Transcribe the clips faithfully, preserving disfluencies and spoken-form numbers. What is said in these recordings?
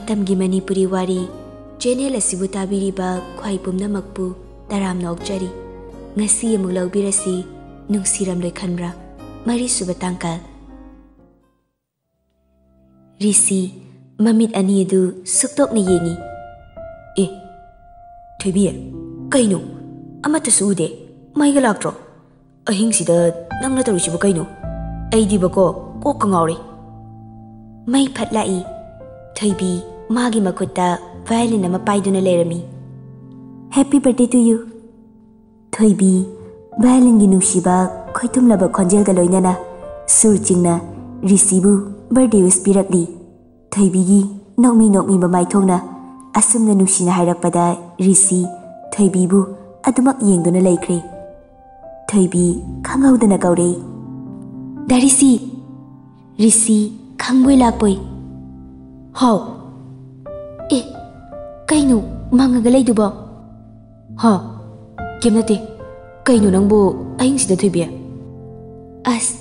ꯃꯇꯝꯒꯤ ꯃꯅꯤꯄꯨꯔꯤ ꯋꯥꯔꯤ ꯆꯦꯅꯦꯜ ꯑꯁꯤꯕꯨ ꯇꯥꯕꯤꯔꯤꯕ ꯈ꯭ꯋꯥꯏ ꯄꯨꯝꯅꯃꯛꯄꯨ ꯇꯔꯥꯝꯅ ꯑꯣꯛꯆꯔꯤ꯫ ꯉꯁꯤ ꯑꯃꯨꯛ ꯂꯧꯕꯤꯔꯁꯤ, ꯅꯨꯡꯁꯤꯔꯝꯂꯣꯏ ꯈꯟꯕ꯭ꯔꯥ? ꯃꯔꯤꯁꯨꯕ ꯇꯥꯡꯀꯛ꯫ ꯔꯤꯁꯤ ꯃꯃꯤꯠ ꯑꯅꯤ ꯑꯗꯨ ꯁꯨꯛꯇꯣꯛꯅ ꯌꯦꯡꯏ꯫ "ꯑꯦ, ꯊꯣꯏꯕꯤ, ꯀꯩꯅꯣ? ꯑꯃꯠꯇꯁꯨ ꯎꯗꯦ꯫ ꯃꯩꯒ ꯂꯥꯛꯇ꯭ꯔꯣ? ꯑꯍꯤꯡꯁꯤꯗ ꯅꯪꯅ ꯇꯧꯔꯤꯁꯤꯕꯨ ꯀꯩꯅꯣ? ꯑꯩꯗꯤꯕꯀꯣ ꯀꯣꯛꯀ ꯉꯥꯎꯔꯦ꯫" ꯃꯩ ꯐꯠ ꯂꯥꯛꯏ꯫ ꯊꯣꯏꯕꯤ ꯃꯥꯒꯤ ꯃꯈꯨꯠꯇ violin ꯑꯃ ꯄꯥꯏꯗꯨꯅ ꯂꯩꯔꯝꯃꯤ꯫ "Happy birthday to you!" ꯊꯣꯏꯕꯤ violin ꯒꯤ ꯅꯨꯡꯁꯤꯕ ꯈꯣꯏꯊꯨꯝꯂꯕ ꯈꯣꯟꯖꯦꯜꯒ ꯂꯣꯏꯅꯅ ꯁꯨꯔ ꯆꯤꯡꯅ ꯔꯤꯁꯤꯕꯨ birthday wish ꯄꯤꯔꯛꯂꯤ꯫ ꯊꯣꯏꯕꯤꯒꯤ ꯅꯣꯛꯃꯤ ꯅꯣꯛꯃꯤꯕ ꯃꯥꯏꯊꯣꯡꯅ ꯑꯁꯨꯝꯅ ꯅꯨꯡꯁꯤꯅ ꯍꯥꯏꯔꯛꯄꯗ ꯔꯤꯁꯤ ꯊꯣꯏꯕꯤꯕꯨ ꯑꯗꯨꯃꯛ ꯌꯦꯡꯗꯨꯅ ꯂꯩꯈ꯭ꯔꯦ꯫ ꯊꯣꯏꯕꯤ ꯈꯪꯍꯧꯗꯅ ꯀꯧꯔꯦ, "ꯗꯥ ꯔꯤꯁꯤ!" ꯔꯤꯁꯤ ꯈꯪꯕꯣꯏ ꯂꯥꯛꯄꯣꯏ, "ꯍꯥꯎ꯫ ꯑꯦ, ꯀꯩꯅꯣ ꯃꯪꯉꯒ ꯂꯩꯗꯨꯕꯣ?" "ꯍꯥ? ꯀꯩꯝ ꯅꯠꯇꯦ꯫ ꯀꯩꯅꯣ ꯅꯪꯕꯨ ꯑꯍꯤꯡꯁꯤꯗ, ꯊꯣꯏꯕꯤ?" "ꯑꯁ,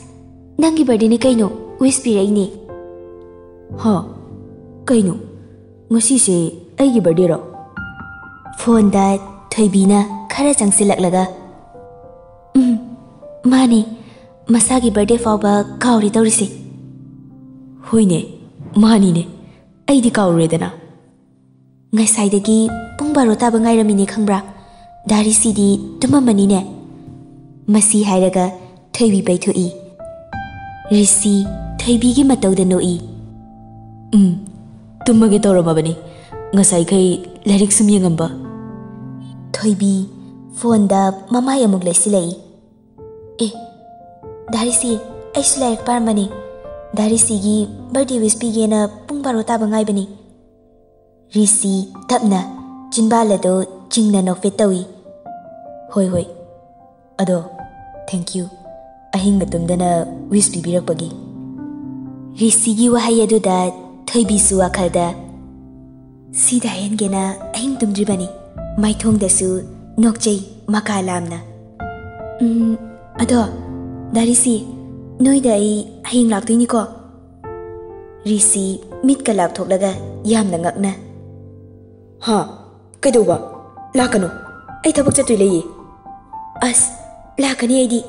ꯅꯪꯒꯤ birthday ꯅꯤ ꯀꯩꯅꯣ, wish ꯄꯤꯔꯛꯏꯅꯦ꯫" "ꯍꯥ? ꯀꯩꯅꯣ? ꯉꯁꯤꯁꯦ ꯑꯩꯒꯤ birthday ꯔꯣ?" ꯐꯣꯟꯗ ꯊꯣꯏꯕꯤꯅ ꯈꯔ ꯆꯪꯁꯤꯜꯂꯛꯂꯒ, "ꯎꯝ, ꯃꯥꯅꯤ꯫ ꯃꯁꯥꯒꯤ birthday ꯐꯥꯎꯕ ꯀꯥꯎꯔꯦ ꯇꯧꯔꯤꯁꯦ꯫" "ꯍꯣꯏꯅꯦ, ꯃꯥꯅꯤꯅꯦ꯫ ꯑꯩꯗꯤ ꯀꯥꯎꯔꯨꯔꯦꯗꯅ꯫" "ꯉꯁꯥꯏꯗꯒꯤ ꯄꯨꯡ ꯕꯥꯔꯣ ꯇꯥꯕ ꯉꯥꯏꯔꯝꯃꯤꯅꯦ ꯈꯪꯕ꯭ꯔꯥ? ꯗꯥ ꯔꯤꯁꯤꯗꯤ ꯇꯨꯝꯃꯝꯃꯅꯤꯅꯦ꯫" ꯃꯁꯤ ꯍꯥꯏꯔꯒ ꯊꯣꯏꯕꯤ ꯄꯩꯊꯣꯛꯏ꯫ ꯔꯤꯁꯤ ꯊꯣꯏꯕꯤꯒꯤ ꯃꯇꯧꯗ ꯅꯣꯛꯏ꯫ "ꯎꯝ, ꯇꯨꯝꯃꯒꯦ ꯇꯧꯔꯝꯃꯕꯅꯤ꯫ ꯉꯁꯥꯏꯈꯩ ꯂꯥꯏꯔꯤꯛ ꯁꯨꯝ ꯌꯦꯡꯉꯝꯕ꯫" ꯊꯣꯏꯕꯤ ꯐꯣꯟꯗ ꯃꯃꯥꯏ ꯑꯃꯨꯛ ꯂꯩꯁꯤꯜꯂꯛꯏ꯫ "ꯑꯦ, ꯗꯥ ꯔꯤꯁꯤ, ꯑꯩꯁꯨ ꯂꯥꯏꯔꯤꯛ ꯄꯥꯔꯝꯕꯅꯤ꯫ ꯗꯥ ꯔꯤꯁꯤꯒꯤ birthday wish ꯄꯤꯒꯦꯅ ꯄꯨꯡ ꯕꯥꯔꯣ ꯇꯥꯕ ꯉꯥꯏꯕꯅꯤ꯫" ꯔꯤꯁꯤ ꯇꯞꯅ ꯆꯤꯟꯕꯥꯜ ꯑꯗꯨ ꯆꯤꯡꯅ ꯅꯣꯛꯐꯦꯠ ꯇꯧꯏ꯫ "ꯍꯣꯏ, ꯍꯣꯏ꯫ ꯑꯗꯣ, thank you꯫ ꯑꯍꯤꯡꯒ ꯇꯨꯝꯗꯅ wish ꯄꯤꯕꯤꯔꯛꯄꯒꯤ꯫" ꯔꯤꯁꯤꯒꯤ ꯋꯥꯍꯩ ꯑꯗꯨꯗ ꯊꯣꯏꯕꯤꯁꯨ ꯋꯥꯈꯜꯗ, "ꯁꯤꯗ ꯍꯥꯏꯍꯟꯒꯦꯅ ꯑꯍꯤꯡ ꯇꯨꯝꯗ꯭ꯔꯤꯕꯅꯤ꯫" ꯃꯥꯏꯊꯣꯡꯗꯁꯨ ꯅꯣꯛꯆꯩ ꯃꯀꯥ ꯂꯥꯝꯅ꯫ "ꯎꯝ, ꯑꯗꯣ, ꯗꯥ ꯔꯤꯁꯤ, ꯅꯣꯏꯗ ꯑꯩ ꯍꯌꯦꯡ ꯂꯥꯛꯇꯣꯏꯅꯤꯀꯣ?" ꯔꯤꯁꯤ ꯃꯤꯠꯀ ꯂꯥꯎꯊꯣꯛꯂꯒ ꯌꯥꯝꯅ ꯉꯛꯅ, "ꯍꯥ? ꯀꯩꯗꯧꯕ? ꯂꯥꯛꯀꯅꯨ, ꯑꯩ ꯊꯕꯛ ꯆꯠꯇꯣꯏ ꯂꯩꯌꯦ꯫" "ꯑꯁ, ꯂꯥꯛꯀꯅꯤ ꯑꯩꯗꯤ,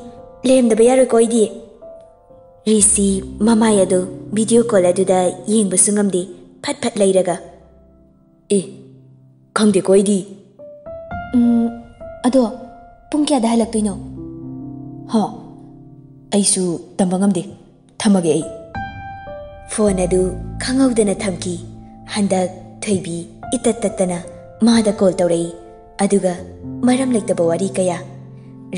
ꯂꯩꯔꯝꯗꯕ ꯌꯥꯔꯣꯏꯀꯣ ꯑꯩꯗꯤ꯫" ꯔꯤꯁꯤ ꯃꯃꯥꯏ ꯑꯗꯨ ꯚꯤꯗꯤꯑꯣ ꯀꯣꯜ ꯑꯗꯨꯗ ꯌꯦꯡꯕꯁꯨ ꯉꯝꯗꯦ, ꯐꯠ ꯐꯠ ꯂꯩꯔꯒ, "ꯑꯦ, ꯈꯪꯗꯦꯀꯣ ꯑꯩꯗꯤ꯫" "ꯎꯝ, ꯑꯗꯣ ꯄꯨꯡ ꯀꯌꯥꯗ ꯍꯜꯂꯛꯇꯣꯏꯅꯣ?" "ꯍꯥ? ꯑꯩꯁꯨ ꯇꯝꯕ ꯉꯝꯗꯦ, ꯊꯝꯃꯒꯦ ꯑꯩ꯫" ꯐꯣꯟ ꯑꯗꯨ ꯈꯪꯍꯧꯗꯅ ꯊꯝꯈꯤ꯫ ꯍꯟꯗꯛ ꯊꯣꯏꯕꯤ ꯏꯇꯠ ꯇꯠꯇꯅ ꯃꯥꯗ ꯀꯣꯜ ꯇꯧꯔꯛꯏ, ꯑꯗꯨꯒ ꯃꯔꯝ ꯂꯩꯇꯕ ꯋꯥꯔꯤ ꯀꯌꯥ꯫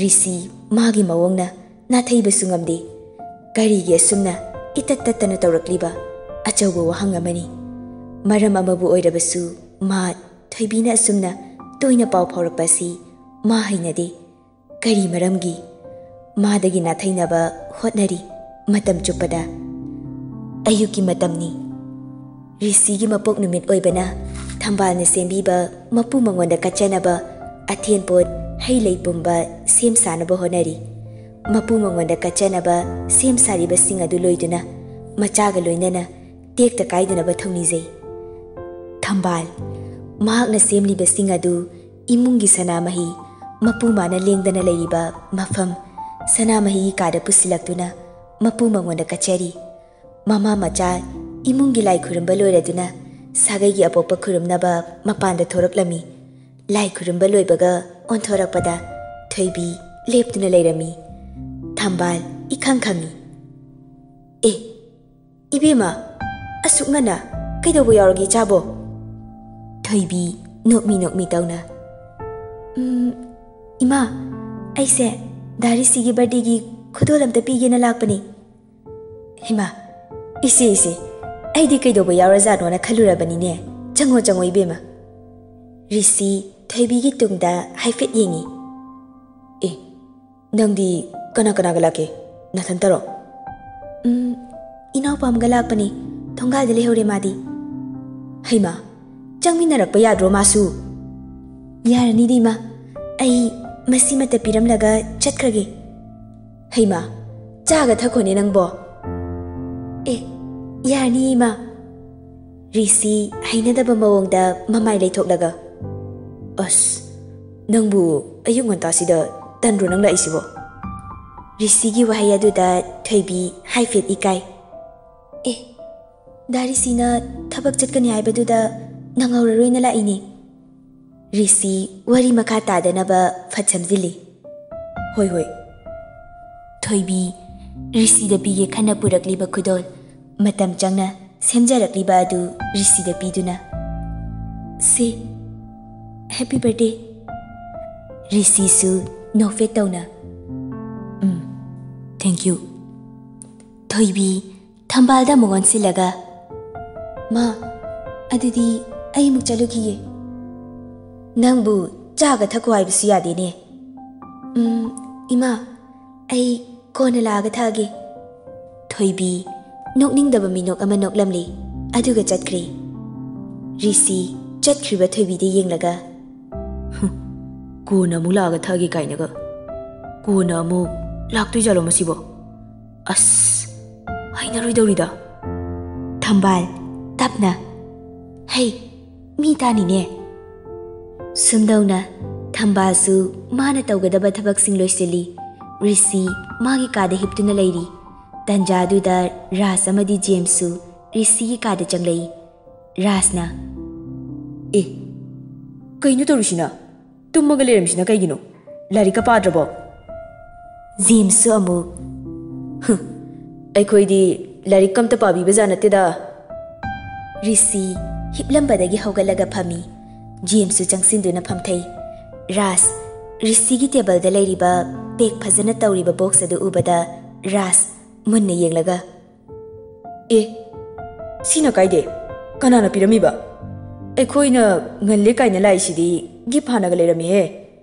ꯔꯤꯁꯤ ꯃꯥꯒꯤ ꯃꯑꯣꯡꯅ ꯅꯥꯊꯩꯕꯁꯨ ꯉꯝꯗꯦ꯫ ꯀꯔꯤꯒꯤ ꯑꯁꯨꯝꯅ ꯏꯇꯠ ꯇꯠꯇꯅ ꯇꯧꯔꯛꯂꯤꯕ? ꯑꯆꯧꯕ ꯋꯥꯍꯪ ꯑꯃꯅꯤ꯫ ꯃꯔꯝ ꯑꯃꯕꯨ ꯑꯣꯏꯔꯕꯁꯨ ꯃꯥ ꯊꯣꯏꯕꯤꯅ ꯑꯁꯨꯝꯅ ꯇꯣꯏꯅ ꯄꯥꯎ ꯐꯥꯎꯔꯛꯄ ꯑꯁꯤ ꯃꯥ ꯍꯩꯅꯗꯦ꯫ ꯀꯔꯤ ꯃꯔꯝꯒꯤ? ꯃꯥꯗꯒꯤ ꯅꯥꯊꯩꯅꯕ ꯍꯣꯠꯅꯔꯤ ꯃꯇꯝ ꯆꯨꯞꯄꯗ꯫ ꯑꯌꯨꯛꯀꯤ ꯃꯇꯝꯅꯤ꯫ ꯔꯤꯁꯤꯒꯤ ꯃꯄꯣꯛ ꯅꯨꯃꯤꯠ ꯑꯣꯏꯕꯅ ꯊꯝꯕꯥꯜꯅ ꯁꯦꯝꯕꯤꯕ ꯃꯄꯨ ꯃꯉꯣꯟꯗ ꯀꯠꯆꯅꯕ ꯑꯊꯦꯟꯄꯣꯠ, ꯍꯩ ꯂꯩ ꯄꯨꯝꯕ ꯁꯦꯝ ꯁꯥꯅꯕ ꯍꯣꯠꯅꯔꯤ꯫ ꯃꯄꯨ ꯃꯉꯣꯟꯗ ꯀꯠꯆꯅꯕ ꯁꯦꯝ ꯁꯥꯔꯤꯕꯁꯤꯡ ꯑꯗꯨ ꯂꯣꯏꯗꯨꯅ ꯃꯆꯥꯒ ꯂꯣꯏꯅꯅ ꯇꯦꯛꯇ ꯀꯥꯏꯗꯅꯕ ꯊꯧꯅꯤꯖꯩ꯫ ꯊꯝꯕꯥꯜ, ꯃꯍꯥꯛꯅ ꯁꯦꯝꯂꯤꯕꯁꯤꯡ ꯑꯗꯨ ꯏꯃꯨꯡꯒꯤ ꯁꯅꯥꯃꯍꯤ, ꯃꯄꯨ ꯃꯥꯅ ꯂꯦꯡꯗꯅ ꯂꯩꯔꯤꯕ ꯃꯐꯝ, ꯁꯅꯥꯃꯍꯤꯒꯤ ꯀꯥꯗ ꯄꯨꯁꯤꯜꯂꯛꯇꯨꯅ ꯃꯄꯨ ꯃꯉꯣꯟꯗ ꯀꯠꯆꯔꯤ꯫ ꯃꯃꯥ ꯃꯆꯥ ꯏꯃꯨꯡꯒꯤ ꯂꯥꯏ ꯈꯨꯔꯨꯝꯕ ꯂꯣꯏꯔꯗꯨꯅ ꯁꯥꯒꯩꯒꯤ ꯑꯄꯣꯛꯄ ꯈꯨꯔꯨꯝꯅꯕ ꯃꯄꯥꯟꯗ ꯊꯣꯔꯛꯂꯝꯃꯤ꯫ ꯂꯥꯏ ꯈꯨꯔꯨꯝꯕ ꯂꯣꯏꯕꯒ ꯑꯣꯟꯊꯣꯔꯛꯄꯗ ꯊꯣꯏꯕꯤ ꯂꯦꯞꯇꯨꯅ ꯂꯩꯔꯝꯃꯤ꯫ ꯊꯝꯕꯥꯜ ꯏꯈꯪ ꯈꯪꯉꯤ꯫ "ꯑꯦ, ꯏꯕꯦꯝꯃ, ꯑꯁꯨꯛ ꯉꯟꯅ ꯀꯩꯗꯧꯕ ꯌꯥꯎꯔꯒꯦ ꯏꯆꯥꯕꯣ?" ꯊꯣꯏꯕꯤ ꯅꯣꯛꯃꯤ ꯅꯣꯛꯃꯤ ꯇꯧꯅ, "ꯎꯝ, ꯏꯃꯥ, ꯑꯩꯁꯦ ꯗꯥ ꯔꯤꯁꯤꯒꯤ ꯕꯥꯔꯗꯦꯒꯤ ꯈꯨꯗꯣꯜ ꯑꯝꯇ ꯄꯤꯒꯦꯅ ꯂꯥꯛꯄꯅꯤ꯫" "ꯍꯩꯃꯥ, ꯏꯆꯦ, ꯏꯆꯦ, ꯑꯩꯗꯤ ꯀꯩꯗꯧꯕ ꯌꯥꯎꯔꯖꯥꯠꯅꯣꯅ ꯈꯜꯂꯨꯔꯕꯅꯤꯅꯦ꯫ ꯆꯪꯉꯣ, ꯆꯪꯉꯣ ꯏꯕꯦꯝꯃ꯫" ꯔꯤꯁꯤ ꯊꯣꯏꯕꯤꯒꯤ ꯇꯨꯡꯗ ꯍꯥꯏꯐꯦꯠ ꯌꯦꯡꯉꯤ꯫ "ꯑꯦ, ꯅꯪꯗꯤ ꯀꯅꯥ ꯀꯅꯥꯒ ꯂꯥꯛꯀꯦ? ꯅꯊꯟꯇꯔꯣ?" "ꯎꯝ, ꯏꯅꯥꯎꯄꯥ ꯑꯃꯒ ꯂꯥꯛꯄꯅꯤ꯫ ꯊꯣꯡꯒꯥꯜꯗ ꯂꯩꯍꯧꯔꯦ ꯃꯥꯗꯤ꯫" "ꯍꯩꯃꯥ, ꯆꯪꯃꯤꯟꯅꯔꯛꯄ ꯌꯥꯗ꯭ꯔꯣ ꯃꯥꯁꯨ?" "ꯌꯥꯔꯅꯤꯗ ꯏꯃꯥ, ꯑꯩ ꯃꯁꯤꯃꯇ ꯄꯤꯔꯝꯂꯒ ꯆꯠꯈ꯭ꯔꯒꯦ꯫" "ꯍꯩꯃꯥ, ꯆꯥꯒ ꯊꯛꯈꯣꯅꯦ ꯅꯪꯕꯣ꯫" "ꯑꯦ, ꯌꯥꯔꯅꯤ ꯏꯃꯥ, ꯔꯤꯁꯤ ꯍꯩꯅꯗꯕ ꯃꯑꯣꯡꯗ ꯃꯃꯥꯏ ꯂꯩꯊꯣꯛꯂꯒ, "ꯑꯁ, ꯅꯪꯕꯨ ꯑꯌꯨꯛ ꯉꯟꯇꯥꯁꯤꯗ ꯇꯟꯗ꯭ꯔꯣ ꯅꯪ ꯂꯥꯛꯏꯁꯤꯕꯣ?" ꯔꯤꯁꯤꯒꯤ ꯋꯥꯍꯩ ꯑꯗꯨꯗ ꯊꯣꯏꯕꯤ ꯍꯥꯏꯐꯦꯠ ꯏꯀꯥꯏ꯫ "ꯑꯦ, ꯗꯥ ꯔꯤꯁꯤꯅ ꯊꯕꯛ ꯆꯠꯀꯅꯤ ꯍꯥꯏꯕꯗꯨꯗ ꯅꯪꯍꯧꯔꯔꯣꯏꯅ ꯂꯥꯛꯏꯅꯦ꯫" ꯔꯤꯁꯤ ꯋꯥꯔꯤ ꯃꯈꯥ ꯇꯥꯗꯅꯕ ꯐꯠ ꯁꯝꯖꯤꯜꯂꯤ꯫ "ꯍꯣꯏ, ꯍꯣꯏ꯫" ꯊꯣꯏꯕꯤ ꯔꯤꯁꯤꯗ ꯄꯤꯒꯦ ꯈꯟꯅ ꯄꯨꯔꯛꯂꯤꯕ ꯈꯨꯗꯣꯜ, ꯃꯇꯝ ꯆꯪꯅ ꯁꯦꯝꯖꯔꯛꯂꯤꯕ ꯑꯗꯨ ꯔꯤꯁꯤꯗ ꯄꯤꯗꯨꯅ, "ꯁꯦ, ꯍꯦꯄꯤ ꯕꯔꯊꯗꯦ꯫" ꯔꯤꯁꯤꯁꯨ ꯅꯣꯛꯐꯦꯠ ꯇꯧꯅ, "ꯎꯝ, ꯊꯦꯡꯀ꯭ꯌꯨ꯫" ꯊꯣꯏꯕꯤ ꯊꯝꯕꯥꯜꯗ ꯑꯃꯨꯛ ꯑꯣꯟꯁꯤꯜꯂꯒ, "ꯃꯥ, ꯑꯗꯨꯗꯤ ꯑꯩ ꯑꯃꯨꯛ ꯆꯠꯂꯨꯈꯤꯒꯦ꯫" "ꯅꯪꯕꯨ ꯆꯥꯒ ꯊꯛꯈꯣ ꯍꯥꯏꯕꯁꯨ ꯌꯥꯗꯦꯅꯦ꯫" "ꯎꯝ, ꯏꯃꯥ, ꯑꯩ ꯀꯣꯟꯅ ꯂꯥꯛꯑꯒ ꯊꯛꯑꯒꯦ꯫" ꯊꯣꯏꯕꯤ ꯅꯣꯛꯅꯤꯡꯗꯕ ꯃꯤꯅꯣꯛ ꯑꯃ ꯅꯣꯛꯂꯝꯂꯤ, ꯑꯗꯨꯒ ꯆꯠꯈ꯭ꯔꯦ꯫ ꯔꯤꯁꯤ ꯆꯠꯈ꯭ꯔꯤꯕ ꯊꯣꯏꯕꯤꯗ ꯌꯦꯡꯂꯒ, "ꯍꯨꯝ, ꯀꯣꯟꯅ ꯑꯃꯨꯛ ꯂꯥꯛꯑꯒ ꯊꯛꯑꯒꯦ ꯀꯥꯏꯅꯒ꯫ ꯀꯣꯟꯅ ꯑꯃꯨꯛ ꯂꯥꯛꯇꯣꯏꯖꯥꯠꯂꯣ ꯃꯁꯤꯕꯣ? ꯑꯁ, ꯍꯩꯅꯔꯣꯏꯗꯧꯔꯤꯗ꯫" ꯊꯝꯕꯥꯜ ꯇꯞꯅ, "ꯍꯩ, ꯃꯤ ꯇꯥꯅꯤꯅꯦ꯫" ꯁꯨꯝꯗꯧꯅ ꯊꯝꯕꯥꯜꯁꯨ ꯃꯥꯅ ꯇꯧꯒꯗꯕ ꯊꯕꯛꯁꯤꯡ ꯂꯣꯏꯁꯤꯜꯂꯤ꯫ ꯔꯤꯁꯤ ꯃꯥꯒꯤ ꯀꯥꯗ ꯍꯤꯞꯇꯨꯅ ꯂꯩꯔꯤ꯫ ꯇꯟꯖꯥꯗꯨꯗ ꯔꯥꯖ ꯑꯃꯗꯤ ꯖꯦꯝꯁꯁꯨ ꯔꯤꯁꯤꯒꯤ ꯀꯥꯗ ꯆꯪꯂꯛꯏ꯫ ꯔꯥꯖꯅ, "ꯑꯦ, ꯀꯩꯅꯣ ꯇꯧꯔꯤꯁꯤꯅ? ꯇꯨꯝꯃꯒ ꯂꯩꯔꯝꯃꯤꯁꯤꯅ ꯀꯩꯒꯤꯅꯣ? ꯂꯥꯏꯔꯤꯛꯀ ꯄꯥꯗ꯭ꯔꯕꯣ?" ꯖꯦꯝꯁꯁꯨ ꯑꯃꯨꯛ, "ꯍꯨꯝ, ꯑꯩꯈꯣꯏꯗꯤ ꯂꯥꯏꯔꯤꯛ ꯑꯝꯇ ꯄꯥꯕꯤꯕꯖꯥꯠ ꯅꯠꯇꯦꯗ꯫" ꯔꯤꯁꯤ ꯍꯤꯞꯂꯝꯕꯗꯒꯤ ꯍꯧꯒꯠꯂꯒ ꯐꯝꯃꯤ꯫ ꯖꯦꯝꯁꯁꯨ ꯆꯪꯁꯤꯟꯗꯨꯅ ꯐꯝꯊꯩ꯫ ꯔꯥꯖ ꯔꯤꯁꯤꯒꯤ ꯇꯦꯕꯜꯗ ꯂꯩꯔꯤꯕ ꯄꯦꯛ ꯐꯖꯅ ꯇꯧꯔꯤꯕ ꯕꯣꯛꯁ ꯑꯗꯨ ꯎꯕꯗ ꯔꯥꯖ ꯃꯨꯟꯅ ꯌꯦꯡꯂꯒ, "ꯑꯦ, ꯁꯤꯅ ꯀꯥꯏꯗꯦ? ꯀꯅꯥꯅ ꯄꯤꯔꯝꯃꯤꯕ? ꯑꯩꯈꯣꯏꯅ ꯉꯜꯂꯦ ꯀꯥꯏꯅ ꯂꯥꯛꯏꯁꯤꯗꯤ ꯒꯤꯐ ꯍꯥꯟꯅꯒ ꯂꯩꯔꯝꯃꯤꯍꯦ꯫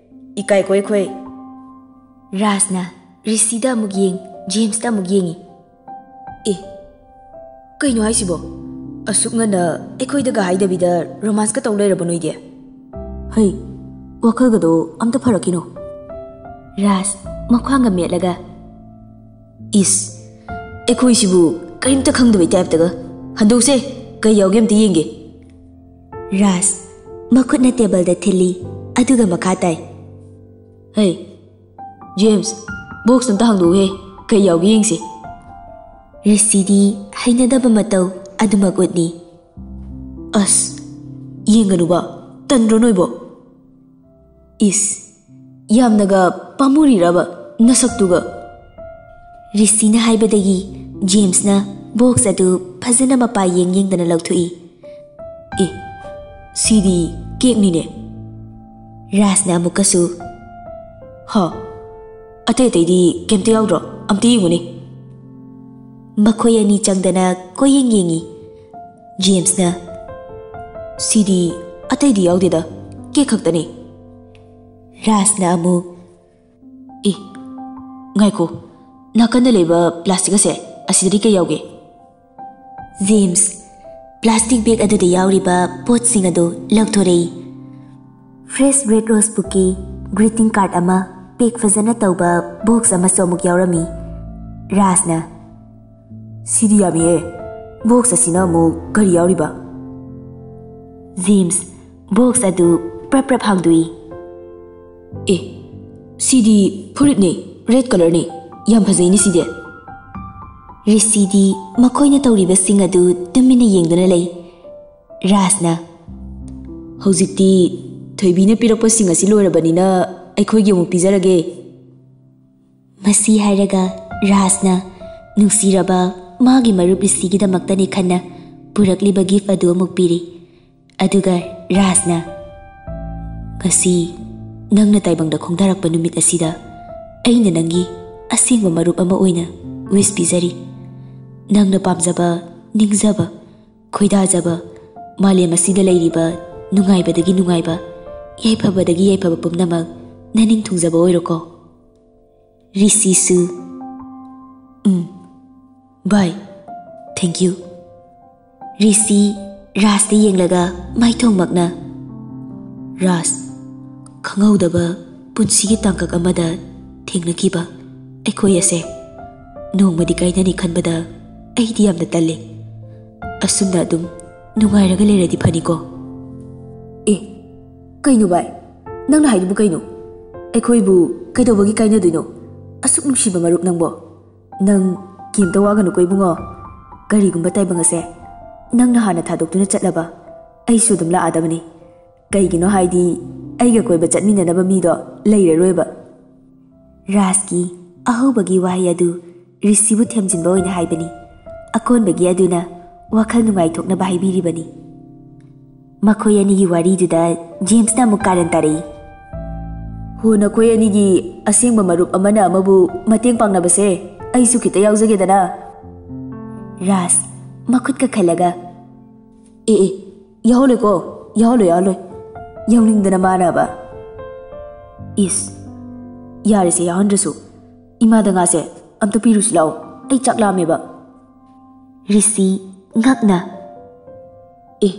ꯏꯀꯥꯏꯀꯣ ꯑꯩꯈꯣꯏ꯫" ꯔꯥꯖꯅ ꯔꯤꯁꯤꯗ ꯑꯃꯨꯛ ꯌꯦꯡ, ꯖꯦꯝꯁꯇ ꯑꯃꯨꯛ ꯌꯦꯡꯉꯤ꯫ "ꯑꯦ, ꯀꯩꯅꯣ ꯍꯥꯏꯁꯤꯕꯣ? ꯑꯁꯨꯛ ꯉꯟꯅ ꯑꯩꯈꯣꯏꯗꯒ ꯍꯥꯏꯗꯕꯤꯗ ꯔꯣꯃꯥꯟꯁꯀ ꯇꯧ ꯂꯩꯔꯕꯣ ꯅꯣꯏꯗꯤ? ꯍꯩ, ꯋꯥꯈꯜꯒꯗꯣ ꯑꯝꯇ ꯐꯔꯛꯈꯤꯅꯣ꯫" ꯔꯥꯖ ꯃꯈ꯭ꯋꯥꯡꯒ ꯃꯦꯠꯂꯒ, "ꯏꯁ, ꯑꯩꯈꯣꯏꯁꯤꯕꯨ ꯀꯔꯤꯝꯇ ꯈꯪꯗꯕꯩ ꯇꯥꯏꯞꯇꯒ꯫ ꯍꯟꯗꯣꯛꯁꯦ, ꯀꯩ ꯌꯥꯎꯒꯦ ꯑꯝꯇ ꯌꯦꯡꯒꯦ꯫ ꯔꯥꯖ ꯃꯈꯨꯠꯅ ꯇꯦꯕꯜꯗ ꯊꯤꯜꯂꯤ, ꯑꯗꯨꯒ ꯃꯈꯥ ꯇꯥꯏ꯫ ꯍꯩ, ꯖꯦꯝꯁ, ꯕꯣꯛꯁ ꯑꯝꯇ ꯍꯥꯡꯗꯣꯛꯎꯍꯦ, ꯀꯩ ꯌꯥꯎꯒꯦ ꯌꯦꯡꯁꯤ꯫ ꯔꯤꯁꯤꯗꯤ ꯍꯩꯅꯗꯕ ꯃꯇꯧ ꯑꯗꯨꯃꯛ ꯎꯠꯂꯤ꯫ ꯑꯁ, ꯌꯦꯡꯒꯅꯨꯕ, ꯇꯟꯗ꯭ꯔꯣ ꯅꯣꯏꯕꯣ? ꯏꯁ, ꯌꯥꯝꯅꯒ ꯄꯥꯝꯃꯨꯔꯤꯔꯕ ꯅꯁꯛꯇꯨꯒ? ꯔꯤꯁꯤꯅ ꯍꯥꯏꯕꯗꯒꯤ ꯖꯦꯝꯁꯅ ꯕꯣꯛꯁ ꯑꯗꯨ ꯐꯖꯅ ꯃꯄꯥ ꯌꯦꯡ ꯌꯦꯡꯗꯅ ꯂꯧꯊꯣꯛꯏ꯫ ꯑꯦ, ꯁꯤꯗꯤ ꯀꯦꯛꯅꯤꯅꯦ꯫ ꯔꯥꯖꯅ ꯑꯃꯨꯛꯀꯁꯨ, ꯍ, ꯑꯇꯩ ꯑꯇꯩꯗꯤ ꯀꯩꯝꯇ ꯌꯥꯎꯗ꯭ꯔꯣ? ꯑꯝꯇ ꯌꯦꯡꯉꯨꯅꯦ꯫ ꯃꯈꯣꯏ ꯑꯅꯤ ꯆꯪꯗꯅ ꯀꯣꯏꯌꯦꯡ ꯌꯦꯡꯉꯤ꯫ ꯖꯦꯝꯁꯅ, ꯁꯤꯗꯤ ꯑꯇꯩꯗꯤ ꯌꯥꯎꯗꯦꯗ, ꯀꯦꯛ ꯈꯛꯇꯅꯤ꯫ ꯔꯥꯖꯅ ꯑꯃꯨꯛ, ꯑꯦ, ꯉꯥꯏꯈꯣ, ꯅꯥꯀꯟꯗ ꯂꯩꯕ ꯄ꯭ꯂꯥꯁꯇꯤꯛ ꯑꯁꯦ, ꯑꯁꯤꯗꯗꯤ ꯀꯩ ꯌꯥꯎꯒꯦ? ꯖꯦꯝꯁ ꯄ꯭ꯂꯥꯁꯇꯤꯛ ꯕꯦꯒ ꯑꯗꯨꯗ ꯌꯥꯎꯔꯤꯕ ꯄꯣꯠꯁꯤꯡ ꯑꯗꯨ ꯂꯧꯊꯣꯔꯛꯏ꯫ ꯐ꯭ꯔꯦꯁ ꯔꯦꯗ ꯔꯣꯁ ꯕꯨꯀꯦ, ꯒ꯭ꯔꯤꯇꯤꯡ ꯀꯥꯔꯗ ꯑꯃ, ꯄꯦꯛ ꯐꯖꯅ ꯇꯧꯕ ꯕꯣꯛꯁ ꯑꯃꯁꯨ ꯑꯃꯨꯛ ꯌꯥꯎꯔꯝꯃꯤ꯫ ꯔꯥꯖꯅ, ꯁꯤꯗꯤ ꯌꯥꯝꯃꯤꯍꯦ, ꯕꯣꯛꯁ ꯑꯁꯤꯅ ꯑꯃꯨꯛ ꯀꯔꯤ ꯌꯥꯎꯔꯤꯕ? ꯖꯦꯝꯁ ꯕꯣꯛꯁ ꯑꯗꯨ ꯄ꯭ꯔꯞ ꯄ꯭ꯔꯞ ꯍꯥꯡꯗꯣꯛꯏ꯫ ꯑꯦ, ꯁꯤꯗꯤ ꯐꯨꯔꯤꯠꯅꯦ, ꯔꯦꯗ ꯀꯂꯔꯅꯤ, ꯌꯥꯝ ꯐꯖꯩꯅꯦ ꯁꯤꯗꯤ꯫ ꯔꯤꯁꯤꯗꯤ ꯃꯈꯣꯏꯅ ꯇꯧꯔꯤꯕꯁꯤꯡ ꯑꯗꯨ ꯇꯨꯃꯤꯟꯅ ꯌꯦꯡꯗꯨꯅ ꯂꯩ꯫ ꯔꯥꯖꯅ, ꯍꯧꯖꯤꯛꯇꯤ ꯊꯣꯏꯕꯤꯅ ꯄꯤꯔꯛꯄꯁꯤꯡ ꯑꯁꯤ ꯂꯣꯏꯔꯕꯅꯤꯅ ꯑꯩꯈꯣꯏꯒꯤ ꯑꯃꯨꯛ ꯄꯤꯖꯔꯒꯦ꯫ ꯃꯁꯤ ꯍꯥꯏꯔꯒ ꯔꯥꯖꯅ ꯅꯨꯡꯁꯤꯔꯕ ꯃꯥꯒꯤ ꯃꯔꯨꯞ ꯔꯤꯁꯤꯒꯤꯗꯃꯛꯇꯅꯤ ꯈꯟꯅ ꯄꯨꯔꯛꯂꯤꯕ ꯒꯤꯐ ꯑꯗꯨ ꯑꯃꯨꯛ ꯄꯤꯔꯤ꯫ ꯑꯗꯨꯒ ꯔꯥꯖꯅ, ꯉꯁꯤ ꯅꯪꯅ ꯇꯥꯏꯕꯪꯗ ꯈꯣꯡꯗꯥꯔꯛꯄ ꯅꯨꯃꯤꯠ ꯑꯁꯤꯗ ꯑꯩꯅ ꯅꯪꯒꯤ ꯑꯁꯦꯡꯕ ꯃꯔꯨꯞ ꯑꯃ ꯑꯣꯏꯅ ꯋꯤꯁ ꯄꯤꯖꯔꯤ꯫ ꯅꯪꯅ ꯄꯥꯝꯖꯕ, ꯅꯤꯡꯖꯕ, ꯈꯣꯏꯗꯥꯖꯕ, ꯃꯥꯂꯦꯝ ꯑꯁꯤꯗ ꯂꯩꯔꯤꯕ ꯅꯨꯡꯉꯥꯏꯕꯗꯒꯤ ꯅꯨꯡꯉꯥꯏꯕ, ꯌꯥꯏꯐꯕꯗꯒꯤ ꯌꯥꯏꯐꯕ ꯄꯨꯝꯅꯃꯛ ꯅꯅꯤꯡ ꯊꯨꯡꯖꯕ ꯑꯣꯏꯔꯣꯀꯣ꯫ ꯔꯤꯁꯤꯁꯨ, ꯎꯝ, ꯕꯥꯏ, ꯊꯦꯡꯛ ꯌꯨ꯫ ꯔꯤꯁꯤ ꯔꯥꯖꯇ ꯌꯦꯡꯂꯒ ꯃꯥꯏꯊꯣꯡꯃꯛꯅ, ꯔꯥꯖ, ꯈꯪꯍꯧꯗꯕ ꯄꯨꯟꯁꯤꯒꯤ ꯇꯥꯡꯀꯛ ꯑꯃꯗ ꯊꯦꯡꯅꯈꯤꯕ ꯑꯩꯈꯣꯏ ꯑꯁꯦ ꯅꯣꯡꯃꯗꯤ ꯀꯥꯏꯅꯅꯤ ꯈꯟꯕꯗ ꯑꯩꯗꯤ ꯌꯥꯝꯅ ꯇꯜꯂꯤ꯫ ꯑꯁꯨꯝꯅ ꯑꯗꯨꯝ ꯅꯨꯡꯉꯥꯏꯔꯒ ꯂꯩꯔꯗꯤ ꯐꯅꯤꯀꯣ꯫ ꯑꯦ, ꯀꯩꯅꯣ ꯚꯥꯏ? ꯅꯪꯅ ꯍꯥꯏꯗꯨꯕꯨ ꯀꯩꯅꯣ? ꯑꯩꯈꯣꯏꯕꯨ ꯀꯩꯗꯧꯕꯒꯤ ꯀꯥꯏꯅꯗꯣꯏꯅꯣ? ꯑꯁꯨꯛ ꯅꯨꯡꯁꯤꯕ ꯃꯔꯨꯞ ꯅꯪꯕꯣ꯫ ꯅꯪ ꯀꯩꯝꯇ ꯋꯥꯒꯅꯨꯀꯣ ꯏꯕꯨꯡꯉꯣ꯫ ꯀꯔꯤꯒꯨꯝꯕ ꯇꯥꯏꯕꯪ ꯑꯁꯦ ꯅꯪꯅ ꯍꯥꯟꯅ ꯊꯥꯗꯣꯛꯇꯨꯅ ꯆꯠꯂꯕ, ꯑꯩꯁꯨ ꯑꯗꯨꯝ ꯂꯥꯛꯑꯗꯕꯅꯤ꯫ ꯀꯩꯒꯤꯅꯣ ꯍꯥꯏꯗꯤ, ꯑꯩꯒ ꯀꯣꯏꯕ ꯆꯠꯃꯤꯟꯅꯅꯕ ꯃꯤꯗꯣ ꯂꯩꯔꯔꯣꯏꯕ꯫ ꯔꯥꯖꯀꯤ ꯑꯍꯧꯕꯒꯤ ꯋꯥꯍꯩ ꯑꯗꯨ ꯔꯤꯁꯤꯕꯨ ꯊꯦꯝꯖꯤꯟꯕ ꯑꯣꯏꯅ ꯍꯥꯏꯕꯅꯤ꯫ ꯑꯀꯣꯟꯕꯒꯤ ꯑꯗꯨꯅ ꯋꯥꯈꯜ ꯅꯨꯡꯉꯥꯏꯊꯣꯛꯅꯕ ꯍꯥꯏꯕꯤꯔꯤꯕꯅꯤ꯫ ꯃꯈꯣꯏ ꯑꯅꯤꯒꯤ ꯋꯥꯔꯤꯗꯨꯗ ꯖꯦꯝꯁꯅ ꯑꯃꯨꯛ ꯀꯥꯔꯟ ꯇꯥꯔꯛꯏ꯫ "ꯍꯣ, ꯅꯈꯣꯏ ꯑꯅꯤꯒꯤ ꯑꯁꯦꯡꯕ ꯃꯔꯨꯞ ꯑꯃꯅ ꯑꯃꯕꯨ ꯃꯇꯦꯡ ꯄꯥꯡꯅꯕꯁꯦ ꯑꯩꯁꯨ ꯈꯤꯇ ꯌꯥꯎꯖꯒꯦꯗꯅ?" ꯔꯥꯖ, ꯃꯈꯨꯠ ꯀꯛꯈꯠꯂꯒ, "ꯑꯦ, ꯑꯦ, ꯌꯥꯎꯍꯜꯂꯣꯏꯀꯣ, ꯌꯥꯎꯍꯜꯂꯣꯏ, ꯌꯥꯎꯍꯜꯂꯣꯏ꯫ ꯌꯥꯎꯅꯤꯡꯗꯅ ꯃꯥꯅꯕ꯫ ꯏꯁ, ꯌꯥꯔꯦꯁꯦ, ꯌꯥꯎꯍꯟꯗ꯭ꯔꯁꯨ꯫ ꯏꯃꯥꯗ ꯉꯥꯁꯦ ꯑꯝꯇ ꯄꯤꯔꯨꯁꯤ ꯂꯥꯛꯑꯣ, ꯑꯩ ꯆꯥꯛ ꯂꯥꯝꯃꯦꯕ꯫" ꯔꯤꯁꯤ, ꯉꯛꯅ, "ꯑꯦ,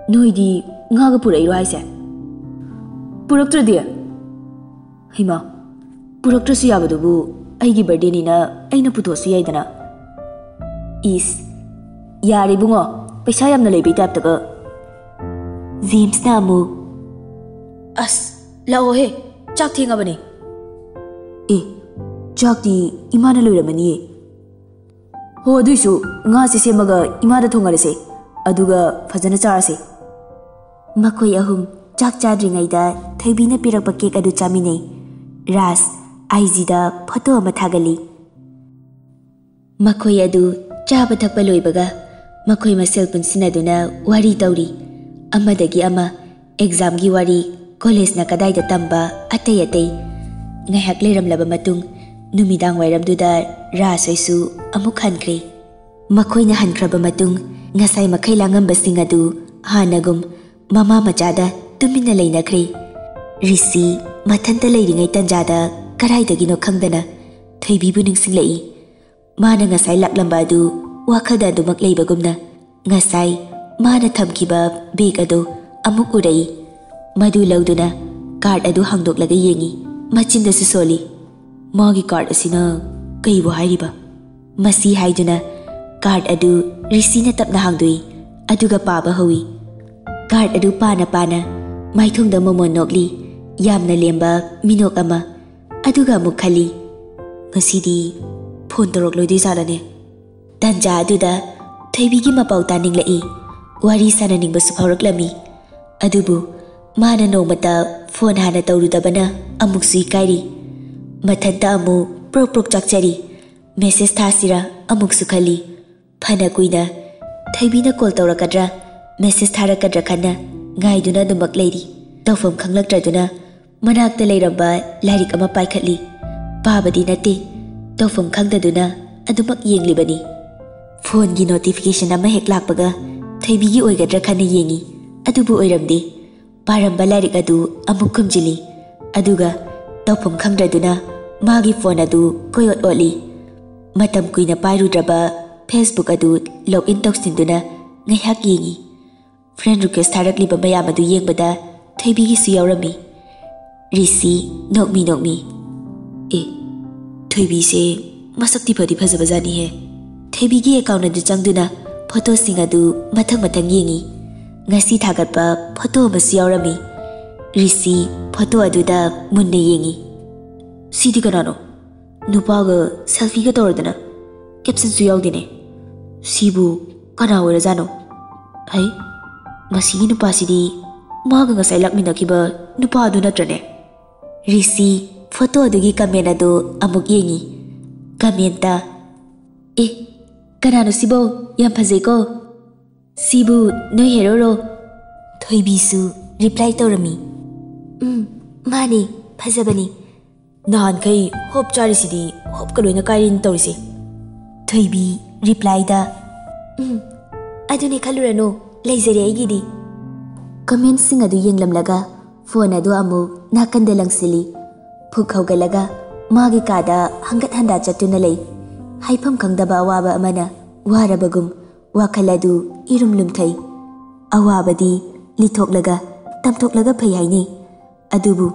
ꯅꯣꯏꯗꯤ ꯉꯥꯒ ꯄꯨꯔꯛꯏꯔꯣ ꯍꯥꯏꯁꯦ? ꯄꯨꯔꯛꯇ꯭ꯔꯗꯤ?" "ꯍꯩꯃꯥ, ꯄꯨꯔꯛꯇ꯭ꯔꯁꯨ ꯌꯥꯕꯗꯨꯕꯨ, ꯑꯩꯒꯤ ꯕꯥꯔꯗꯦꯅꯤꯅ ꯑꯩꯅ ꯄꯨꯊꯣꯛꯑꯁꯨ ꯌꯥꯏꯗꯅ꯫" "ꯏꯁ, ꯌꯥꯔꯦ ꯏꯕꯨꯡꯉꯣ, ꯄꯩꯁꯥ ꯌꯥꯝꯅ ꯂꯩꯕꯩ ꯇꯥꯏꯞꯇꯒ꯫" ꯖꯦꯝꯁꯅ ꯑꯃꯨꯛ, "ꯑꯁ, ꯂꯥꯛꯑꯣꯍꯦ, ꯆꯥꯛ ꯊꯦꯡꯉꯕꯅꯦ꯫" "ꯑꯦ, ꯆꯥꯛꯇꯤ ꯏꯃꯥꯅ ꯂꯣꯏꯔꯝꯃꯅꯤꯌꯦ꯫" "ꯍꯣ, ꯑꯗꯨꯏꯁꯨ ꯉꯥꯁꯦ ꯁꯦꯝꯃꯒ ꯏꯃꯥꯗ ꯊꯣꯡꯍꯜꯂꯁꯦ, ꯑꯗꯨꯒ ꯐꯖꯅ ꯆꯥꯔꯁꯦ꯫" ꯃꯈꯣꯏ ꯑꯍꯨꯝ ꯆꯥꯛ ꯆꯥꯗ꯭ꯔꯤꯉꯩꯗ ꯊꯣꯏꯕꯤꯅ ꯄꯤꯔꯛꯄ ꯀꯦꯛ ꯑꯗꯨ ꯆꯥꯃꯤꯟꯅꯩ꯫ ꯔꯥꯖ ꯑꯥꯏ ꯖꯤꯗ ꯐꯣꯇꯣ ꯑꯃ ꯊꯥꯒꯠꯂꯤ꯫ ꯃꯈꯣꯏ ꯑꯗꯨ ꯆꯥꯕ ꯊꯛꯄ ꯂꯣꯏꯕꯒ ꯃꯈꯣꯏ ꯃꯁꯦꯜ ꯄꯨꯟꯁꯤꯟꯅꯗꯨꯅ ꯋꯥꯔꯤ ꯇꯧꯔꯤ꯫ ꯑꯃꯗꯒꯤ ꯑꯃ ꯑꯦꯛꯖꯥꯝꯒꯤ ꯋꯥꯔꯤ, ꯀꯣꯂꯦꯖꯅ ꯀꯗꯥꯏꯗ ꯇꯝꯕ, ꯑꯇꯩ ꯑꯇꯩ꯫ ꯉꯥꯏꯍꯥꯛ ꯂꯩꯔꯝꯂꯕ ꯃꯇꯨꯡ ꯅꯨꯃꯤꯗꯥꯡ ꯋꯥꯏꯔꯝꯗꯨꯗ ꯔꯥꯖ ꯍꯣꯏꯁꯨ ꯑꯃꯨꯛ ꯍꯟꯈ꯭ꯔꯦ꯫ ꯃꯈꯣꯏꯅ ꯍꯟꯈ꯭ꯔꯕ ꯃꯇꯨꯡ ꯉꯁꯥꯏ ꯃꯈꯩ ꯂꯥꯡꯉꯝꯕꯁꯤꯡ ꯑꯗꯨ ꯍꯥꯟꯅꯒꯨꯝ ꯃꯃꯥ ꯃꯆꯥꯗ ꯇꯨꯃꯤꯟꯅ ꯂꯩꯅꯈ꯭ꯔꯦ꯫ ꯔꯤꯁꯤ ꯃꯊꯟꯇ ꯂꯩꯔꯤꯉꯩ ꯇꯟꯖꯥꯗ ꯀꯗꯥꯏꯗꯒꯤꯅꯣ ꯈꯪꯗꯅ ꯊꯣꯏꯕꯤꯕꯨ ꯅꯤꯡꯁꯤꯡꯂꯛꯏ꯫ ꯃꯥꯅ ꯉꯁꯥꯏ ꯂꯥꯛꯂꯝꯕ ꯑꯗꯨ ꯋꯥꯈꯜꯗ ꯑꯗꯨꯃꯛ ꯂꯩꯕꯒꯨꯝꯅ ꯉꯁꯥꯏ ꯃꯥꯅ ꯊꯝꯈꯤꯕ ꯕꯦꯒ ꯑꯗꯨ ꯑꯃꯨꯛ ꯎꯔꯛꯏ꯫ ꯃꯗꯨ ꯂꯧꯗꯨꯅ ꯀꯥꯔꯗ ꯑꯗꯨ ꯍꯥꯡꯗꯣꯛꯂꯒ ꯌꯦꯡꯏ꯫ ꯃꯆꯤꯟꯗꯁꯨ ꯁꯣꯜꯂꯤ꯫ "ꯃꯥꯒꯤ ꯀꯥꯔꯗ ꯑꯁꯤꯅ ꯀꯩꯕꯨ ꯍꯥꯏꯔꯤꯕ?" ꯃꯁꯤ ꯍꯥꯏꯗꯨꯅ ꯀꯥꯔꯗ ꯑꯗꯨ ꯔꯤꯁꯤꯅ ꯇꯞꯅ ꯍꯥꯡꯗꯣꯛꯏ꯫ ꯑꯗꯨꯒ ꯄꯥꯕ ꯍꯧꯏ꯫ ꯀꯥꯔꯗ ꯑꯗꯨ ꯄꯥꯅ ꯄꯥꯅ ꯃꯥꯏꯊꯣꯡꯗ ꯃꯃꯣꯟ ꯅꯣꯛꯂꯤ꯫ ꯌꯥꯝꯅ ꯂꯦꯝꯕ ꯃꯤꯅꯣꯛ ꯑꯃ꯫ ꯑꯗꯨꯒ ꯑꯃꯨꯛ ꯈꯜꯂꯤ, "ꯉꯁꯤꯗꯤ ꯐꯣꯟ ꯇꯧꯔꯛꯂꯣꯏꯗꯣꯏ ꯖꯥꯠꯂꯅꯦ?" ꯇꯟꯖꯥ ꯑꯗꯨꯗ ꯊꯣꯏꯕꯤꯒꯤ ꯃꯄꯥꯎ ꯇꯥꯅꯤꯡꯂꯛꯏ꯫ ꯋꯥꯔꯤ ꯁꯥꯟꯅꯅꯤꯡꯕꯁꯨ ꯐꯥꯎꯔꯛꯂꯝꯃꯤ꯫ ꯑꯗꯨꯕꯨ ꯃꯥꯅ ꯅꯣꯡꯃꯇ ꯐꯣꯟ ꯍꯥꯟꯅ ꯇꯧꯔꯨꯗꯕꯅ ꯑꯃꯨꯛꯁꯨ ꯏꯀꯥꯏꯔꯤ꯫ ꯃꯊꯟꯇ ꯑꯃꯨꯛ ꯄ꯭ꯔꯣꯛ ꯄ꯭ꯔꯣꯛ ꯆꯥꯛꯆꯔꯤ꯫ ꯃꯦꯁꯦꯖ ꯊꯥꯁꯤꯔꯥ ꯑꯃꯨꯛꯁꯨ ꯈꯜꯂꯤ꯫ ꯐꯅ ꯀꯨꯏꯅ ꯊꯣꯏꯕꯤꯅ ꯀꯣꯜ ꯇꯧꯔꯛꯀꯗ꯭ꯔꯥ, ꯃꯦꯁꯦꯖ ꯊꯥꯔꯛꯀꯗ꯭ꯔꯥ ꯈꯟꯅ ꯉꯥꯏꯗꯨꯅ ꯑꯗꯨꯃꯛ ꯂꯩꯔꯤ꯫ ꯇꯧꯐꯝ ꯈꯪꯂꯛꯇ꯭ꯔꯗꯨꯅ ꯃꯅꯥꯛꯇ ꯂꯩꯔꯝꯕ ꯂꯥꯏꯔꯤꯛ ꯑꯃ ꯄꯥꯏꯈꯠꯂꯤ꯫ ꯄꯥꯕꯗꯤ ꯅꯠꯇꯦ, ꯇꯧꯐꯝ ꯈꯪꯗꯗꯨꯅ ꯑꯗꯨꯃꯛ ꯌꯦꯡꯂꯤꯕꯅꯤ꯫ ꯐꯣꯟꯒꯤ ꯅꯣꯇꯤꯐꯤꯀꯦꯁꯟ ꯑꯃ ꯍꯦꯛ ꯂꯥꯛꯄꯒ ꯊꯣꯏꯕꯤꯒꯤ ꯑꯣꯏꯒꯗ꯭ꯔꯥ ꯈꯟꯅ ꯌꯦꯡꯉꯤ, ꯑꯗꯨꯕꯨ ꯑꯣꯏꯔꯝꯗꯦ꯫ ꯄꯥꯔꯝꯕ ꯂꯥꯏꯔꯤꯛ ꯑꯗꯨ ꯑꯃꯨꯛ ꯈꯨꯝꯖꯤꯜꯂꯤ, ꯑꯗꯨꯒ ꯇꯧꯐꯝ ꯈꯪꯗ꯭ꯔꯗꯨꯅ ꯃꯥꯒꯤ ꯐꯣꯟ ꯑꯗꯨ ꯀꯣꯏꯑꯣꯠ ꯑꯣꯠꯂꯤ꯫ ꯃꯇꯝ ꯀꯨꯏꯅ ꯄꯥꯏꯔꯨꯗ꯭ꯔꯕ ꯐꯦꯁꯕꯨꯛ ꯑꯗꯨ ꯂꯣꯒ ꯏꯟ ꯇꯧꯁꯤꯟꯗꯨꯅ ꯉꯥꯏꯍꯥꯛ ꯌꯦꯡꯉꯤ꯫ ꯐ꯭ꯔꯦꯟ ꯔꯤꯀ꯭ꯋꯦꯁ ꯊꯥꯔꯛꯂꯤꯕ ꯃꯌꯥꯝ ꯑꯗꯨ ꯌꯦꯡꯕꯗ ꯊꯣꯏꯕꯤꯒꯤꯁꯨ ꯌꯥꯎꯔꯝꯃꯤ꯫ ꯔꯤꯁꯤ ꯅꯣꯛꯃꯤ ꯅꯣꯛꯃꯤ, "ꯑꯦ, ꯊꯣꯏꯕꯤꯁꯦ ꯃꯁꯛꯇꯤ ꯐꯗꯤ ꯐꯖꯕꯖꯥꯠꯅꯤꯍꯦ꯫" ꯊꯣꯏꯕꯤꯒꯤ ꯑꯦꯀꯥꯎꯟ ꯑꯗꯨ ꯆꯪꯗꯨꯅ ꯐꯣꯇꯣꯁꯤꯡ ꯑꯗꯨ ꯃꯊꯪ ꯃꯊꯪ ꯌꯦꯡꯉꯤ꯫ ꯉꯁꯤ ꯊꯥꯒꯠꯄ ꯐꯣꯇꯣ ꯑꯃꯁꯨ ꯌꯥꯎꯔꯝꯃꯤ꯫ ꯔꯤꯁꯤ ꯐꯣꯇꯣ ꯑꯗꯨꯗ ꯃꯨꯟꯅ ꯌꯦꯡꯉꯤ꯫ "ꯁꯤꯗꯤ ꯀꯅꯥꯅꯣ? ꯅꯨꯄꯥꯒ ꯁꯦꯜꯐꯤꯒ ꯇꯧꯔꯗꯅ, ꯀꯦꯞꯁꯟꯁꯨ ꯌꯥꯎꯗꯦꯅꯦ꯫ ꯁꯤꯕꯨ ꯀꯅꯥ ꯑꯣꯏꯔꯖꯥꯠꯅꯣ? ꯍꯩ, ꯃꯁꯤꯒꯤ ꯅꯨꯄꯥꯁꯤꯗꯤ ꯃꯥꯒ ꯉꯁꯥꯏ ꯂꯥꯛꯃꯤꯟꯅꯈꯤꯕ ꯅꯨꯄꯥ ꯑꯗꯨ ꯅꯠꯇ꯭ꯔꯅꯦ?" ꯔꯤꯁꯤ ꯐꯣꯇꯣ ꯑꯗꯨꯒꯤ ꯀꯃꯦꯟ ꯑꯗꯨ ꯑꯃꯨꯛ ꯌꯦꯡꯉꯤ꯫ ꯀꯃꯦꯟꯇ, "ꯑꯦ, ꯀꯅꯥꯅꯣ ꯁꯤꯕꯣ? ꯌꯥꯝ ꯐꯖꯩꯀꯣ꯫ ꯁꯤꯕꯨ ꯅꯣꯏ ꯍꯦꯔꯣꯔꯣ?" ꯊꯣꯏꯕꯤꯁꯨ ꯔꯤꯄ꯭ꯂꯥꯏ ꯇꯧꯔꯝꯃꯤ꯫ "ꯎꯝ, ꯃꯥꯅꯦ, ꯐꯖꯕꯅꯤ꯫ ꯅꯍꯥꯟꯈꯩ ꯍꯣꯞ ꯆꯥꯔꯤꯁꯤꯗꯤ ꯍꯣꯞꯀ ꯂꯣꯏꯅ ꯀꯥꯏꯔꯦꯅ ꯇꯧꯔꯤꯁꯦ꯫" ꯊꯣꯏꯕꯤ ꯔꯤꯄ꯭ꯂꯥꯏꯗ, "ꯎꯝ, ꯑꯗꯨꯅꯦ ꯈꯜꯂꯨꯔꯅꯨ, ꯂꯩꯖꯔꯦ ꯑꯩꯒꯤꯗꯤ꯫" ꯀꯃꯦꯟꯁꯤꯡ ꯑꯗꯨ ꯌꯦꯡꯂꯝꯂꯒ ꯐꯣꯟ ꯑꯗꯨ ꯑꯃꯨꯛ ꯅꯥꯀꯟꯗ ꯂꯪꯁꯤꯜꯂꯤ꯫ ꯐꯨꯛ ꯍꯧꯒꯠꯂꯒ ꯃꯥꯒꯤ ꯀꯥꯗ ꯍꯪꯒꯠ ꯍꯟꯗꯥ ꯆꯠꯇꯨꯅ ꯂꯩ꯫ ꯍꯥꯏꯐꯝ ꯈꯪꯗꯕ ꯑꯋꯥꯕ ꯑꯃꯅ ꯋꯥꯔꯕꯒꯨꯝ ꯋꯥꯈꯜ ꯑꯗꯨ ꯏꯔꯨꯝ ꯂꯨꯝꯊꯩ꯫ ꯑꯋꯥꯕꯗꯤ ꯂꯤꯊꯣꯛꯂꯒ ꯇꯝꯊꯣꯛꯂꯒ ꯐꯩ ꯍꯥꯏꯅꯩ꯫ ꯑꯗꯨꯕꯨ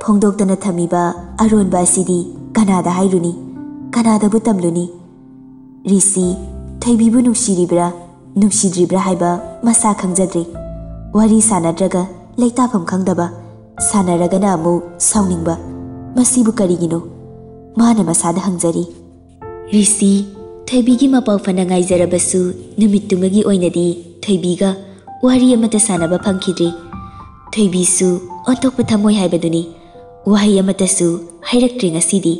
ꯐꯣꯡꯗꯣꯛꯇꯅ ꯊꯝꯃꯤꯕ ꯑꯔꯣꯟꯕ ꯑꯁꯤꯗꯤ ꯀꯅꯥꯗ ꯍꯥꯏꯔꯨꯅꯤ? ꯀꯅꯥꯗꯕꯨ ꯇꯝꯂꯨꯅꯤ? ꯔꯤꯁꯤ ꯊꯣꯏꯕꯤꯕꯨ ꯅꯨꯡꯁꯤꯔꯤꯕ꯭ꯔꯥ? ꯅꯨꯡꯁꯤꯗ꯭ꯔꯤꯕ꯭ꯔꯥ ꯍꯥꯏꯕ ꯃꯁꯥ ꯈꯪꯖꯗ꯭ꯔꯤ꯫ ꯋꯥꯔꯤ ꯁꯥꯟꯅꯗ꯭ꯔꯒ ꯂꯩꯇꯥꯐꯝ ꯈꯪꯗꯕ, ꯁꯥꯟꯅꯔꯒꯅ ꯑꯃꯨꯛ ꯁꯥꯎꯅꯤꯡꯕ꯫ ꯃꯁꯤꯕꯨ ꯀꯔꯤꯒꯤꯅꯣ? ꯃꯥꯅ ꯃꯁꯥꯗ ꯍꯪꯖꯔꯤ꯫ ꯔꯤꯁꯤ, ꯊꯣꯏꯕꯤꯒꯤ ꯃꯄꯥꯎ ꯐꯅ ꯉꯥꯏꯖꯔꯕꯁꯨ ꯅꯨꯃꯤꯠꯇꯨꯃꯒꯤ ꯑꯣꯏꯅꯗꯤ ꯊꯣꯏꯕꯤꯒ ꯋꯥꯔꯤ ꯑꯃꯠꯇ ꯁꯥꯟꯅꯕ ꯐꯪꯈꯤꯗ꯭ꯔꯤ꯫ ꯊꯣꯏꯕꯤꯁꯨ ꯑꯣꯟꯊꯣꯛꯄ ꯊꯃꯣꯏ ꯍꯥꯏꯕꯗꯨꯅꯤ꯫ ꯋꯥꯍꯩ ꯑꯃꯠꯇꯁꯨ ꯍꯥꯏꯔꯛꯇ꯭ꯔꯦ ꯉꯁꯤꯗꯤ꯫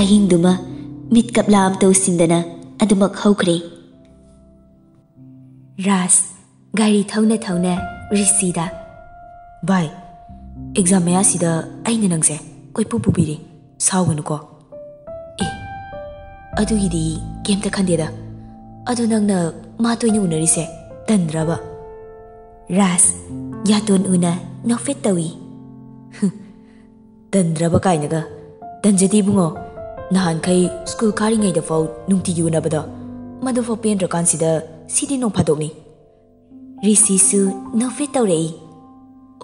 ꯑꯍꯤꯡꯗꯨꯃ ꯃꯤꯠ ꯀꯞꯂꯥ ꯑꯃꯠꯇ ꯎꯁꯤꯟꯗꯅ ꯑꯗꯨꯃꯛ ꯍꯧꯈ꯭ꯔꯦ꯫ ꯔꯥꯖ, ꯒꯥꯔꯤ ꯊꯧꯅ ꯊꯧꯅ ꯔꯤꯁꯤꯗ꯫ ꯚꯥꯏ, ꯑꯦꯛꯖꯥꯝ ꯃꯌꯥꯁꯤꯗ ꯑꯩꯅ ꯅꯪꯁꯦ ꯀꯣꯏꯄꯨ ꯄꯨꯕꯤꯔꯤ꯫ ꯁꯥꯎꯒꯅꯨꯀꯣ꯫ ꯑꯦ, ꯑꯗꯨꯒꯤꯗꯤ ꯀꯩꯝꯇ ꯈꯟꯗꯦꯗ꯫ ꯑꯗꯨ ꯅꯪꯅ ꯃꯥ ꯇꯣꯏꯅ ꯎꯅꯔꯤꯁꯦ ꯇꯟꯗ꯭ꯔꯕ? ꯔꯥꯖ, ꯌꯥꯇꯣꯟ ꯎꯅ ꯅꯣꯛꯐꯦꯠ ꯇꯧꯏ꯫ ꯇꯟꯗ꯭ꯔꯕ ꯀꯥꯏꯅꯒ꯫ ꯇꯟꯖꯗꯦ ꯏꯕꯨꯡꯉꯣ꯫ ꯅꯍꯥꯟꯈꯩ ꯁ꯭ꯀꯨꯜ ꯀꯥꯔꯤꯉꯩꯗꯐꯥꯎ ꯅꯨꯡꯇꯤꯒꯤ ꯎꯅꯕꯗꯣ, ꯃꯗꯨꯐꯥꯎ ꯄꯦꯟꯗ꯭ꯔꯀꯥꯟꯁꯤꯗ ꯁꯤꯗꯤ ꯅꯣꯡ ꯐꯥꯗꯣꯛꯅꯤ꯫ ꯔꯤꯁꯤꯁꯨ ꯅꯣꯛꯐꯦꯠ ꯇꯧꯔꯛꯏ꯫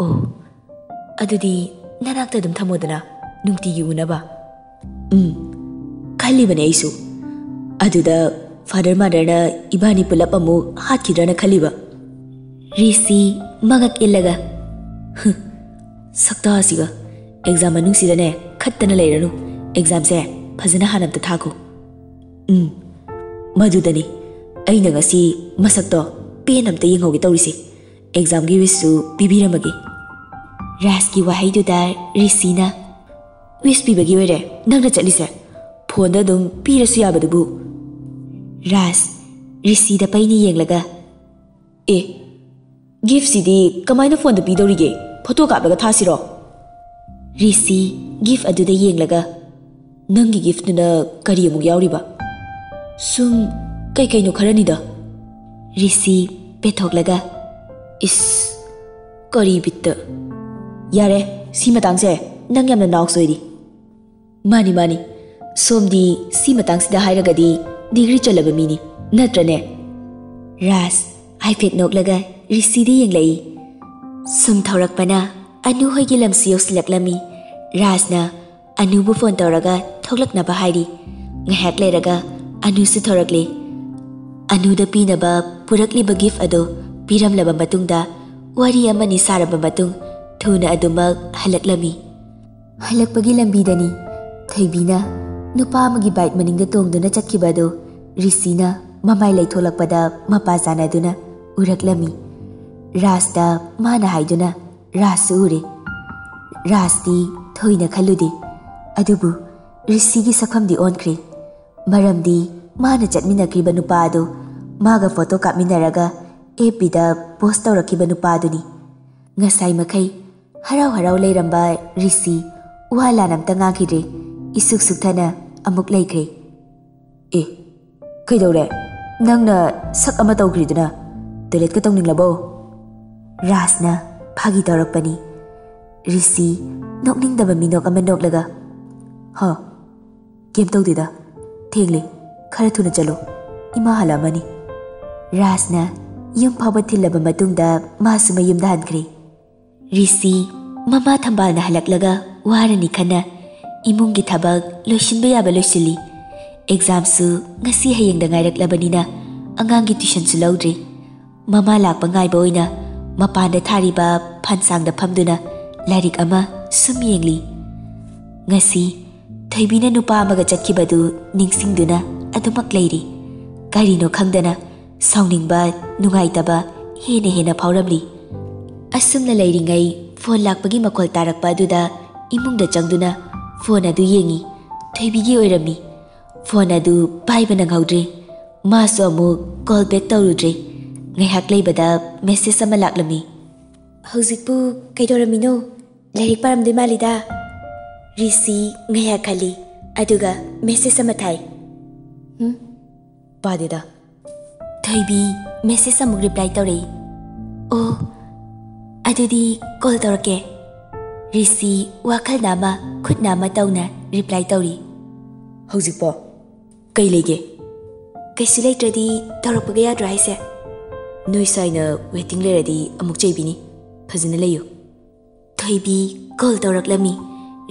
ꯑꯣ, ꯑꯗꯨꯗꯤ ꯅꯅꯥꯛꯇ ꯑꯗꯨꯝ ꯊꯝꯃꯣꯗꯅ, ꯅꯨꯡꯇꯤꯒꯤ ꯎꯅꯕ꯫ ꯎꯝ, ꯈꯜꯂꯤꯕꯅꯦ ꯑꯩꯁꯨ꯫ ꯑꯗꯨꯗ ꯐꯥꯗꯔ ꯃꯥꯗꯔꯅ ꯏꯕꯥꯅꯤ ꯄꯨꯂꯞ ꯑꯃꯨꯛ ꯍꯥꯠꯈꯤꯗ꯭ꯔꯅ ꯈꯜꯂꯤꯕ꯫ ꯔꯤꯁꯤ ꯃꯉꯛ ꯏꯜꯂꯒ, "ꯍꯨ, ꯁꯛꯇꯥꯁꯤꯒ, ꯑꯦꯛꯖꯥꯝ ꯃꯅꯨꯡꯁꯤꯗꯅꯦ ꯈꯠꯇꯅ ꯂꯩꯔꯅꯨ꯫ ꯑꯦꯛꯖꯥꯝꯁꯦ ꯐꯖꯅ ꯍꯥꯟꯅ ꯑꯝꯇ ꯊꯥꯈꯣ꯫" ꯎꯝ, ꯃꯗꯨꯗꯅꯤ ꯑꯩꯅ ꯉꯁꯤ ꯃꯁꯛꯇꯣ ꯄꯦꯟ ꯑꯝꯇ ꯌꯦꯡꯍꯧꯒꯦ ꯇꯧꯔꯤꯁꯦ꯫ ꯑꯦꯛꯖꯥꯝꯒꯤ ꯋꯤꯁꯁꯨ ꯄꯤꯕꯤꯔꯝꯃꯒꯦ꯫ ꯔꯥꯖꯀꯤ ꯋꯥꯍꯩꯗꯨꯗ ꯔꯤꯁꯤꯅ, "ꯋꯤꯁ ꯄꯤꯕꯒꯤ ꯑꯣꯏꯔꯦ ꯅꯪꯅ ꯆꯠꯂꯤꯁꯦ? ꯐꯣꯟꯗ ꯑꯗꯨꯝ ꯄꯤꯔꯁꯨ ꯌꯥꯕꯗꯨꯕꯨ꯫" ꯔꯥꯖ, ꯔꯤꯁꯤꯗ ꯄꯩꯅ ꯌꯦꯡꯂꯒ, "ꯑꯦ, ꯒꯤꯐꯁꯤꯗꯤ ꯀꯃꯥꯏꯅ ꯐꯣꯟꯗ ꯄꯤꯗꯧꯔꯤꯒꯦ? ꯐꯣꯇꯣ ꯀꯥꯞꯂꯒ ꯊꯥꯁꯤꯔꯣ?" ꯔꯤꯁꯤ ꯒꯤꯐ ꯑꯗꯨꯗ ꯌꯦꯡꯂꯒ, "ꯅꯪꯒꯤ ꯒꯤꯐꯇꯨꯅ ꯀꯔꯤ ꯑꯃꯨꯛ ꯌꯥꯎꯔꯤꯕ?" "ꯁꯨꯝ ꯀꯩ ꯀꯩꯅꯣ ꯈꯔꯅꯤꯗ꯫" ꯔꯤꯁꯤ ꯄꯦꯊꯣꯛꯂꯒ, "ꯏꯁ, ꯀꯔꯤ ꯕꯤꯠꯇ? ꯌꯥꯔꯦ, ꯁꯤ ꯃꯇꯥꯡꯁꯦ ꯅꯪ ꯌꯥꯝꯅ ꯅꯥꯎꯁ ꯑꯣꯏꯔꯤ꯫" "ꯃꯥꯅꯤ, ꯃꯥꯅꯤ꯫ ꯁꯣꯝꯗꯤ ꯁꯤ ꯃꯇꯥꯡꯁꯤꯗ ꯍꯥꯏꯔꯒꯗꯤ ꯗꯤꯒ꯭ꯔꯤ ꯆꯜꯂꯕ ꯃꯤꯅꯤ, ꯅꯠꯇ꯭ꯔꯅꯦ?" ꯔꯥꯖ ꯍꯥꯏꯐꯦꯠ ꯅꯣꯛꯂꯒ ꯔꯤꯁꯤꯗ ꯌꯦꯡꯂꯛꯏ꯫ ꯁꯨꯝ ꯊꯧꯔꯛꯄꯅ ꯑꯅꯨ ꯍꯣꯏꯒꯤ ꯂꯝꯁꯨ ꯌꯧꯁꯤꯜꯂꯛꯂꯝꯃꯤ꯫ ꯔꯥꯖꯅ ꯑꯅꯨꯕꯨ ꯐꯣꯟ ꯇꯧꯔꯒ ꯊꯣꯛꯂꯛꯅꯕ ꯍꯥꯏꯔꯤ꯫ ꯉꯥꯏꯍꯥꯛ ꯂꯩꯔꯒ ꯑꯅꯨꯁꯨ ꯊꯣꯔꯛꯂꯦ꯫ ꯑꯅꯨꯗ ꯄꯤꯅꯕ ꯄꯨꯔꯛꯂꯤꯕ ꯒꯤꯐ ꯑꯗꯨ ꯄꯤꯔꯝꯂꯕ ꯃꯇꯨꯡꯗ, ꯋꯥꯔꯤ ꯑꯃꯅꯤ ꯁꯥꯔꯕ ꯃꯇꯨꯡ, ꯊꯨꯅ ꯑꯗꯨꯃꯛ ꯍꯜꯂꯛꯂꯝꯃꯤ꯫ ꯍꯜꯂꯛꯄꯒꯤ ꯂꯝꯕꯤꯗꯅꯤ ꯊꯣꯏꯕꯤꯅ ꯅꯨꯄꯥ ꯑꯃꯒꯤ ꯕꯥꯏꯛ ꯃꯅꯤꯡꯗ ꯇꯣꯡꯗꯨꯅ ꯆꯠꯈꯤꯕ ꯑꯗꯨ ꯔꯤꯁꯤꯅ ꯃꯃꯥꯏ ꯂꯩꯊꯣꯛꯂꯛꯄꯗ ꯃꯄꯥ ꯆꯥꯅꯗꯨꯅ ꯎꯔꯛꯂꯝꯃꯤ꯫ ꯔꯥꯖꯇ ꯃꯥꯅ ꯍꯥꯏꯗꯨꯅ ꯔꯥꯖꯁꯨ ꯎꯔꯦ꯫ ꯔꯥꯖꯇꯤ ꯊꯣꯏꯅ ꯈꯜꯂꯨꯗꯦ, ꯑꯗꯨꯕꯨ ꯔꯤꯁꯤꯒꯤ ꯁꯛꯐꯝꯗꯤ ꯑꯣꯟꯈ꯭ꯔꯦ꯫ ꯃꯔꯝꯗꯤ ꯃꯥꯅ ꯆꯠꯃꯤꯟꯅꯈ꯭ꯔꯤꯕ ꯅꯨꯄꯥ ꯑꯗꯨ ꯃꯥꯒ ꯐꯣꯇꯣ ꯀꯥꯞꯃꯤꯟꯅꯔꯒ ꯑꯦꯐ ꯕꯤꯗ ꯄꯣꯁ ꯇꯧꯔꯛꯈꯤꯕ ꯅꯨꯄꯥꯗꯨꯅꯤ꯫ ꯉꯁꯥꯏ ꯃꯈꯩ ꯍꯔꯥꯎ ꯍꯔꯥꯎ ꯂꯩꯔꯝꯕ ꯔꯤꯁꯤ ꯋꯥ ꯂꯥꯟ ꯑꯝꯇ ꯉꯥꯡꯈꯤꯗ꯭ꯔꯦ꯫ ꯏꯁꯨꯛ ꯁꯨꯛꯊꯅ ꯑꯃꯨꯛ ꯂꯩꯈ꯭ꯔꯦ꯫ "ꯑꯦ, ꯀꯩꯗꯧꯔꯦ? ꯅꯪꯅ ꯁꯛ ꯑꯃ ꯇꯧꯈ꯭ꯔꯤꯗꯨꯅ ꯇꯣꯏꯂꯦꯠꯀ ꯇꯧꯅꯤꯡꯂꯕꯣ?" ꯔꯥꯖꯅ ꯐꯥꯒꯤ ꯇꯧꯔꯛꯄꯅꯤ꯫ ꯔꯤꯁꯤ ꯅꯣꯛꯅꯤꯡꯗꯕ ꯃꯤꯅꯣꯛ ꯑꯃ ꯅꯣꯛꯂꯒ, "ꯍ, ꯀꯩꯝ ꯇꯧꯗꯦꯗ꯫ ꯊꯦꯡꯂꯦ, ꯈꯔ ꯊꯨꯅ ꯆꯠꯂꯣ, ꯏꯃꯥ ꯍꯜꯂꯛꯑꯃꯅꯤ꯫" ꯔꯥꯖꯅ ꯌꯨꯝ ꯐꯥꯎꯕ ꯊꯤꯜꯂꯕ ꯃꯇꯨꯡꯗ ꯃꯥꯁꯨ ꯃꯌꯨꯝꯗ ꯍꯟꯈ꯭ꯔꯦ꯫ ꯔꯤꯁꯤ ꯃꯃꯥ ꯊꯝꯕꯥꯜꯅ ꯍꯜꯂꯛꯂꯒ ꯋꯥꯔꯅꯤ ꯈꯟꯅ ꯏꯃꯨꯡꯒꯤ ꯊꯕꯛ ꯂꯣꯏꯁꯤꯟꯕ ꯌꯥꯕ ꯂꯣꯏꯁꯤꯜꯂꯤ꯫ ꯑꯦꯛꯖꯥꯝꯁꯨ ꯉꯁꯤ ꯍꯌꯦꯡꯗ ꯉꯥꯏꯔꯛꯂꯕꯅꯤꯅ ꯑꯉꯥꯡꯒꯤ ꯇ꯭ꯌꯨꯁꯟꯁꯨ ꯂꯧꯗ꯭ꯔꯤ꯫ ꯃꯃꯥ ꯂꯥꯛꯄ ꯉꯥꯏꯕ ꯑꯣꯏꯅ ꯃꯄꯥꯟꯗ ꯊꯥꯔꯤꯕ ꯐꯥꯟꯁꯥꯡꯗ ꯐꯝꯗꯨꯅ ꯂꯥꯏꯔꯤꯛ ꯑꯃ ꯁꯨꯝ ꯌꯦꯡꯂꯤ꯫ ꯉꯁꯤ ꯊꯣꯏꯕꯤꯅ ꯅꯨꯄꯥ ꯑꯃꯒ ꯆꯠꯈꯤꯕꯗꯨ ꯅꯤꯡꯁꯤꯡꯗꯨꯅ ꯑꯗꯨꯃꯛ ꯂꯩꯔꯤ꯫ ꯀꯔꯤꯅꯣ ꯈꯪꯗꯅ ꯁꯥꯎꯅꯤꯡꯕ, ꯅꯨꯡꯉꯥꯏꯇꯕ ꯍꯦꯟꯅ ꯍꯦꯟꯅ ꯐꯥꯎꯔꯝꯂꯤ꯫ ꯑꯁꯨꯝꯅ ꯂꯩꯔꯤꯉꯩ ꯐꯣꯟ ꯂꯥꯛꯄꯒꯤ ꯃꯈꯣꯜ ꯇꯥꯔꯛꯄ ꯑꯗꯨꯗ ꯏꯃꯨꯡꯗ ꯆꯪꯗꯨꯅ ꯐꯣꯟ ꯑꯗꯨ ꯌꯦꯡꯉꯤ꯫ ꯊꯣꯏꯕꯤꯒꯤ ꯑꯣꯏꯔꯝꯃꯤ꯫ ꯐꯣꯟ ꯑꯗꯨ ꯄꯥꯏꯕ ꯅꯪꯍꯧꯗ꯭ꯔꯦ꯫ ꯃꯥꯁꯨ ꯑꯃꯨꯛ ꯀꯣꯜ ꯕꯦꯛ ꯇꯧꯔꯨꯗ꯭ꯔꯦ꯫ ꯉꯥꯏꯍꯥꯛ ꯂꯩꯕꯗ ꯃꯦꯁꯦꯖ ꯑꯃ ꯂꯥꯛꯂꯝꯃꯤ꯫ "ꯍꯧꯖꯤꯛꯄꯨ ꯀꯩꯗꯧꯔꯝꯃꯤꯅꯣ? ꯂꯥꯏꯔꯤꯛ ꯄꯥꯔꯝꯗꯣꯏ ꯃꯥꯜꯂꯤꯗ꯫" ꯔꯤꯁꯤ ꯉꯥꯏꯍꯥꯛ ꯈꯜꯂꯤ, ꯑꯗꯨꯒ ꯃꯦꯁꯦꯖ ꯑꯃ ꯊꯥꯏ꯫ "ꯍꯨꯝ, ꯄꯥꯗꯦꯗ꯫" ꯊꯣꯏꯕꯤ ꯃꯦꯁꯦꯖ ꯑꯃꯨꯛ ꯔꯤꯄ꯭ꯂꯥꯏ ꯇꯧꯔꯛꯏ꯫ "ꯑꯣ, ꯑꯗꯨꯗꯤ ꯀꯣꯜ ꯇꯧꯔꯛꯀꯦ꯫" ꯔꯤꯁꯤ ꯋꯥꯈꯜꯅ ꯑꯃ, ꯈꯨꯠꯅ ꯑꯃ ꯇꯧꯅ ꯔꯤꯄ꯭ꯂꯥꯏ ꯇꯧꯔꯤ꯫ "ꯍꯧꯖꯤꯛꯄꯣ? ꯀꯩ ꯂꯩꯒꯦ?" "ꯀꯩꯁꯨ ꯂꯩꯇ꯭ꯔꯗꯤ ꯇꯧꯔꯛꯄꯒ ꯌꯥꯗ꯭ꯔꯣ ꯍꯥꯏꯁꯦ?" "ꯅꯣꯏ ꯁꯥꯏꯅ ꯋꯦꯇꯤꯡ ꯂꯩꯔꯗꯤ ꯑꯃꯨꯛ ꯆꯩꯕꯤꯅꯤ꯫ ꯐꯖꯅ ꯂꯩꯌꯨ꯫" ꯊꯣꯏꯕꯤ ꯀꯣꯜ ꯇꯧꯔꯛꯂꯝꯃꯤ꯫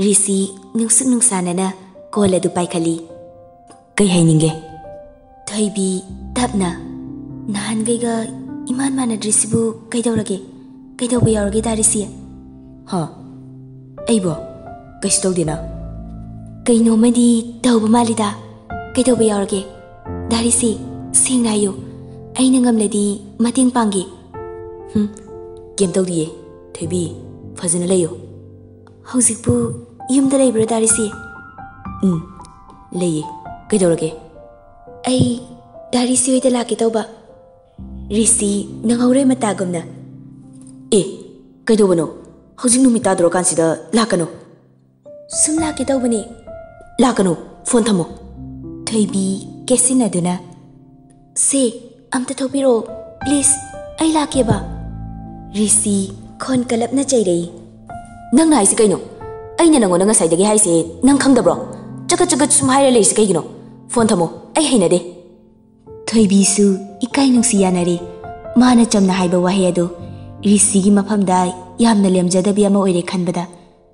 ꯔꯤꯁꯤ ꯅꯨꯡꯁꯨꯛ ꯅꯨꯡꯁꯥꯅꯅ ꯀꯣꯜ ꯑꯗꯨ ꯄꯥꯏꯈꯠꯂꯤ꯫ "ꯀꯩ ꯍꯥꯏꯅꯤꯡꯒꯦ?" ꯊꯣꯏꯕꯤ ꯇꯞꯅ, ꯅꯍꯥꯟꯈꯩꯒ ꯏꯃꯥꯟ ꯃꯥꯟꯅꯗ꯭ꯔꯤꯁꯤꯕꯨ ꯀꯩꯗꯧꯔꯒꯦ? ꯀꯩꯗꯧꯕ ꯌꯥꯎꯔꯒꯦ ꯗꯥ ꯔꯤꯁꯤ? ꯍꯥ? ꯑꯩꯕꯣ? ꯀꯩꯁꯨ ꯇꯧꯗꯦꯅ꯫ ꯀꯩꯅꯣꯝꯃꯗꯤ ꯇꯧꯕ ꯃꯥꯜꯂꯤꯗ꯫ ꯀꯩꯗꯧꯕ ꯌꯥꯎꯔꯒꯦ? ꯗꯥ ꯔꯤꯁꯤ, ꯁꯦꯡꯅ ꯍꯥꯏꯌꯨ꯫ ꯑꯩꯅ ꯉꯝꯂꯗꯤ ꯃꯇꯦꯡ ꯄꯥꯡꯒꯦ꯫ ꯍꯨꯝ, ꯀꯩꯝ ꯇꯧꯗꯤꯌꯦ꯫ ꯊꯣꯏꯕꯤ, ꯐꯖꯅ ꯂꯩꯌꯨ꯫ ꯍꯧꯖꯤꯛꯄꯨ ꯌꯨꯝꯗ ꯂꯩꯕ꯭ꯔꯣ ꯗꯥ ꯔꯤꯁꯤ? ꯎꯝ, ꯂꯩꯌꯦ꯫ ꯀꯩꯗꯧꯔꯒꯦ? ꯑꯩ ꯗꯥ ꯔꯤꯁꯤ ꯍꯣꯏꯗ ꯂꯥꯛꯀꯦ ꯇꯧꯕ꯫ ꯔꯤꯁꯤ ꯅꯪꯍꯧꯔꯣꯏ ꯃꯇꯥꯒꯨꯝꯅ꯫ ꯑꯦ, ꯀꯩꯗꯧꯕꯅꯣ? ꯍꯧꯖꯤꯛ ꯅꯨꯃꯤꯠ ꯇꯥꯗꯣꯔꯀꯥꯟꯁꯤꯗ ꯂꯥꯛꯀꯅꯨ꯫ ꯁꯨꯝ ꯂꯥꯛꯀꯦ ꯇꯧꯕꯅꯦ꯫ ꯂꯥꯛꯀꯅꯨ, ꯐꯣꯟ ꯊꯝꯃꯣ꯫ ꯊꯣꯏꯕꯤ ꯀꯦꯁꯤꯟꯅꯗꯨꯅ, ꯁꯦ, ꯑꯝꯇ ꯊꯣꯛꯄꯤꯔꯛꯑꯣ, please, ꯑꯩ ꯂꯥꯛꯀꯦꯕ꯫ ꯔꯤꯁꯤ ꯈꯣꯟ ꯀꯂꯞꯅ ꯆꯩꯔꯛꯏ꯫ ꯅꯪꯅ ꯍꯥꯏꯁꯤ ꯀꯩꯅꯣ? ꯑꯩꯅ ꯅꯪꯉꯣꯟꯗ ꯉꯁꯥꯏꯗꯒꯤ ꯍꯥꯏꯁꯦ ꯅꯪ ꯈꯪꯗꯕ꯭ꯔꯣ? ꯆꯒꯠ ꯆꯒꯠ ꯁꯨꯝ ꯍꯥꯏꯔ ꯂꯩꯔꯤꯁꯤ ꯀꯩꯒꯤꯅꯣ? ꯐꯣꯟ ꯊꯝꯃꯣ, ꯑꯩ ꯍꯩꯅꯗꯦ꯫ ꯊꯣꯏꯕꯤꯁꯨ ꯏꯀꯥꯏ ꯅꯨꯡꯁꯤ ꯌꯥꯅꯔꯦ꯫ ꯃꯥꯅ ꯆꯝꯅ ꯍꯥꯏꯕ ꯋꯥꯍꯩ ꯑꯗꯨ ꯔꯤꯁꯤꯒꯤ ꯃꯐꯝꯗ ꯌꯥꯝꯅ ꯂꯦꯝꯖꯗꯕꯤ ꯑꯃ ꯑꯣꯏꯔꯦ ꯈꯟꯕꯗ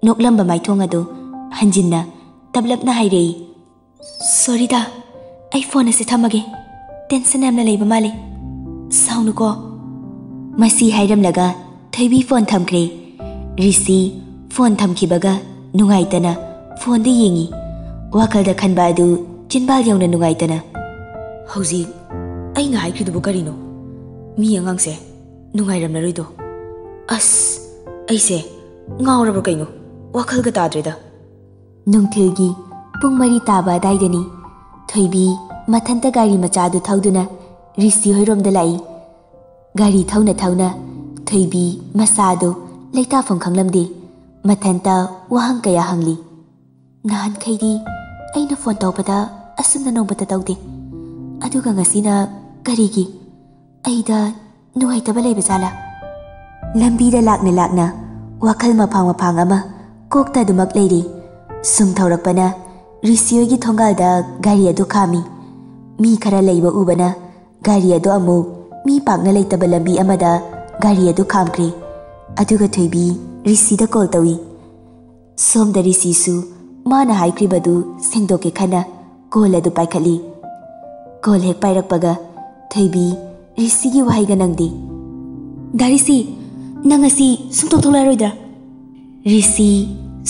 ꯅꯣꯛꯂꯝꯕ ꯃꯥꯏꯊꯣꯡ ꯑꯗꯨ ꯍꯟꯖꯤꯟꯅ ꯇꯞꯂꯞꯅ ꯍꯥꯏꯔꯛꯏ꯫ ꯁꯣꯔꯤꯗ, ꯑꯩ ꯐꯣꯟ ꯑꯁꯤ ꯊꯝꯃꯒꯦ꯫ ꯇꯦꯟꯁꯟ ꯌꯥꯝꯅ ꯂꯩꯕ ꯃꯥꯜꯂꯦ꯫ ꯁꯥꯎꯅꯨꯀꯣ꯫ ꯃꯁꯤ ꯍꯥꯏꯔꯝꯂꯒ ꯊꯣꯏꯕꯤ ꯐꯣꯟ ꯊꯝꯈ꯭ꯔꯦ꯫ ꯔꯤꯁꯤ ꯐꯣꯟ ꯊꯝꯈꯤꯕꯒ ꯅꯨꯡꯉꯥꯏꯇꯅ ꯐꯣꯟꯗ ꯌꯦꯡꯉꯤ꯫ ꯋꯥꯈꯜꯗ ꯈꯟꯕ ꯑꯗꯨ ꯆꯤꯟꯕꯥꯜ ꯌꯧꯅ ꯅꯨꯡꯉꯥꯏꯇꯅ꯫ ꯍꯧꯖꯤꯛ ꯑꯩꯅ ꯍꯥꯏꯈ꯭ꯔꯤꯗꯨꯕꯨ ꯀꯔꯤꯅꯣ? ꯃꯤ ꯑꯉꯥꯡꯁꯦ ꯅꯨꯡꯉꯥꯏꯔꯝꯂꯔꯣꯏꯗꯣ꯫ ꯑꯁ, ꯑꯩꯁꯦ ꯉꯥꯎꯔꯕ꯭ꯔꯥ ꯀꯩꯅꯣ? ꯋꯥꯈꯜꯒ ꯇꯥꯗ꯭ꯔꯦꯗ꯫ ꯅꯨꯡꯊꯤꯜꯒꯤ ꯄꯨꯡ ꯃꯔꯤ ꯇꯥꯕ ꯑꯗꯥꯏꯗꯅꯤ꯫ ꯊꯣꯏꯕꯤ ꯃꯊꯟꯇ ꯒꯥꯔꯤ ꯃꯆꯥ ꯑꯗꯨ ꯊꯧꯗꯨꯅ ꯔꯤꯁꯤ ꯍꯣꯏꯔꯣꯝꯗ ꯂꯥꯛꯏ꯫ ꯒꯥꯔꯤ ꯊꯧꯅ ꯊꯧꯅ ꯊꯣꯏꯕꯤ ꯃꯁꯥ ꯑꯗꯨ ꯂꯩꯇꯥꯐꯝ ꯈꯪꯂꯝꯗꯦ꯫ ꯃꯊꯟꯇ ꯋꯥꯍꯪ ꯀꯌꯥ ꯍꯪꯂꯤ꯫ ꯅꯍꯥꯟꯈꯩꯗꯤ ꯑꯩꯅ ꯐꯣꯟ ꯇꯧꯕꯗ ꯑꯁꯨꯝꯅ ꯅꯣꯡꯃꯇ ꯇꯧꯗꯦ꯫ ꯑꯗꯨꯒ ꯉꯁꯤꯅ ꯀꯔꯤꯒꯤ? ꯑꯩꯗ ꯅꯨꯡꯉꯥꯏꯇꯕ ꯂꯩꯕ ꯖꯥꯠꯂꯥ? ꯂꯝꯕꯤꯗ ꯂꯥꯛꯅ ꯂꯥꯛꯅ ꯋꯥꯈꯜ ꯃꯐꯥꯡ ꯃꯐꯥꯡ ꯑꯃ ꯀꯣꯛꯇ ꯑꯗꯨꯃꯛ ꯂꯩꯔꯤ꯫ ꯁꯨꯝ ꯊꯧꯔꯛꯄꯅ ꯔꯤꯁꯤ ꯍꯣꯏꯒꯤ ꯊꯣꯡꯒꯥꯜꯗ ꯒꯥꯔꯤ ꯑꯗꯨ ꯈꯥꯝꯃꯤ꯫ ꯃꯤ ꯈꯔ ꯂꯩꯕ ꯎꯕꯅ ꯒꯥꯔꯤ ꯑꯗꯨ ꯑꯃꯨꯛ ꯃꯤ ꯄꯥꯛꯅ ꯂꯩꯇꯕ ꯂꯝꯕꯤ ꯑꯃꯗ ꯒꯥꯔꯤ ꯑꯗꯨ ꯈꯥꯝꯈ꯭ꯔꯦ꯫ ꯑꯗꯨꯒ ꯊꯣꯏꯕꯤ ꯔꯤꯁꯤꯗ ꯀꯣꯜ ꯇꯧꯏ꯫ ꯁꯣꯝꯗ ꯔꯤꯁꯤꯁꯨ ꯃꯥꯅ ꯍꯥꯏꯈ꯭ꯔꯤꯕꯗꯨ ꯁꯦꯡꯗꯣꯛꯀꯦ ꯈꯟꯅ ꯀꯣꯜ ꯑꯗꯨ ꯄꯥꯏꯈꯠꯂꯤ꯫ ꯀꯣꯜ ꯍꯦꯛ ꯄꯥꯏꯔꯛꯄꯒ ꯊꯣꯏꯕꯤ, ꯔꯤꯁꯤꯒꯤ ꯋꯥꯍꯩꯒ ꯅꯪꯗꯤ꯫ "ꯗꯥ ꯔꯤꯁꯤ, ꯅꯪ ꯉꯁꯤ ꯁꯨꯡꯊꯣꯛ ꯊꯣꯛꯂꯛꯑꯔꯣꯏꯗ꯭ꯔꯥ?" ꯔꯤꯁꯤ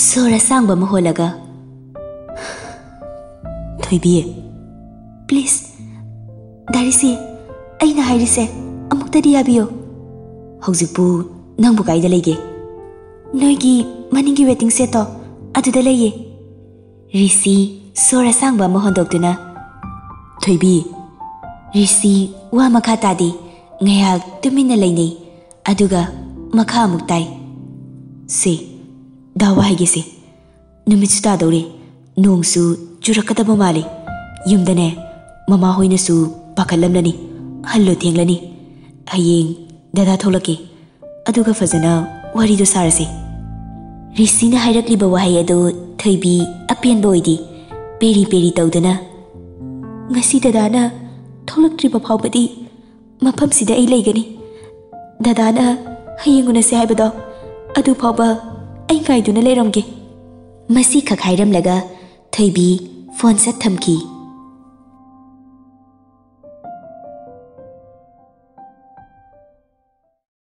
ꯁꯣꯔ ꯑꯁꯥꯡꯕ ꯑꯃ ꯍꯣꯜꯂꯒ, "ꯊꯣꯏꯕꯤ, please, ꯗꯥ ꯔꯤꯁꯤ, ꯑꯩꯅ ꯍꯥꯏꯔꯤꯁꯦ ꯑꯃꯨꯛꯇꯗꯤ ꯌꯥꯕꯤꯌꯨ꯫ ꯍꯧꯖꯤꯛꯄꯨ ꯅꯪꯕꯨ ꯀꯥꯏꯗ ꯂꯩꯒꯦ?" "ꯅꯣꯏꯒꯤ ꯃꯅꯤꯡꯒꯤ waiting shed ꯇꯣ, ꯑꯗꯨꯗ ꯂꯩꯌꯦ꯫" ꯔꯤꯁꯤ ꯁꯣꯔ ꯑꯁꯥꯡꯕ ꯑꯃ ꯍꯣꯟꯗꯣꯛꯇꯨꯅ, "ꯊꯣꯏꯕꯤ, ꯔꯤꯁꯤ ꯋꯥ ꯃꯈꯥ ꯇꯥꯗꯦ꯫ ꯉꯥꯏꯍꯥꯛ ꯇꯨꯃꯤꯟꯅ ꯂꯩꯅꯩ, ꯑꯗꯨꯒ ꯃꯈꯥ ꯑꯃꯨꯛ ꯇꯥꯏ꯫ ꯁꯦ, ꯗꯥ ꯋꯥ ꯍꯥꯏꯒꯦꯁꯦ, ꯅꯨꯃꯤꯠꯁꯨ ꯇꯥꯗꯧꯔꯦ, ꯅꯣꯡꯁꯨ ꯆꯨꯔꯛꯀꯗꯕ ꯃꯥꯜꯂꯤ꯫ ꯌꯨꯝꯗꯅꯦ, ꯃꯃꯥ ꯍꯣꯏꯅꯁꯨ ꯄꯥꯈꯠꯂꯝꯂꯅꯤ, ꯍꯜꯂꯣ ꯊꯦꯡꯂꯅꯤ꯫ ꯍꯌꯦꯡ ꯗꯗꯥ ꯊꯣꯛꯂꯛꯀꯦ, ꯑꯗꯨꯒ ꯐꯖꯅ ꯋꯥꯔꯤꯗꯣ ꯁꯥꯔꯁꯦ꯫" ꯔꯤꯁꯤꯅ ꯍꯥꯏꯔꯛꯂꯤꯕ ꯋꯥꯍꯩ ꯑꯗꯨ ꯊꯣꯏꯕꯤ ꯑꯄꯦꯟꯕ ꯑꯣꯏꯗꯦ꯫ ꯄꯦꯔꯤ ꯄꯦꯔꯤ ꯇꯧꯗꯨꯅ, "ꯉꯁꯤ ꯗꯗꯥꯅ ꯊꯣꯛꯂꯛꯇ꯭ꯔꯤꯕ ꯐꯥꯎꯕꯗꯤ ꯃꯐꯝꯁꯤꯗ ꯑꯩ ꯂꯩꯒꯅꯤ꯫ ꯗꯗꯥꯅ ꯍꯌꯦꯡ ꯎꯅꯁꯦ ꯍꯥꯏꯕꯗꯣ, ꯑꯗꯨ ꯐꯥꯎꯕ ꯑꯩ ꯉꯥꯏꯗꯨꯅ ꯂꯩꯔꯝꯒꯦ꯫" ꯃꯁꯤꯈꯛ ꯍꯥꯏꯔꯝꯂꯒ ꯊꯣꯏꯕꯤ ꯐꯣꯟ ꯁꯠ ꯊꯝꯈꯤ꯫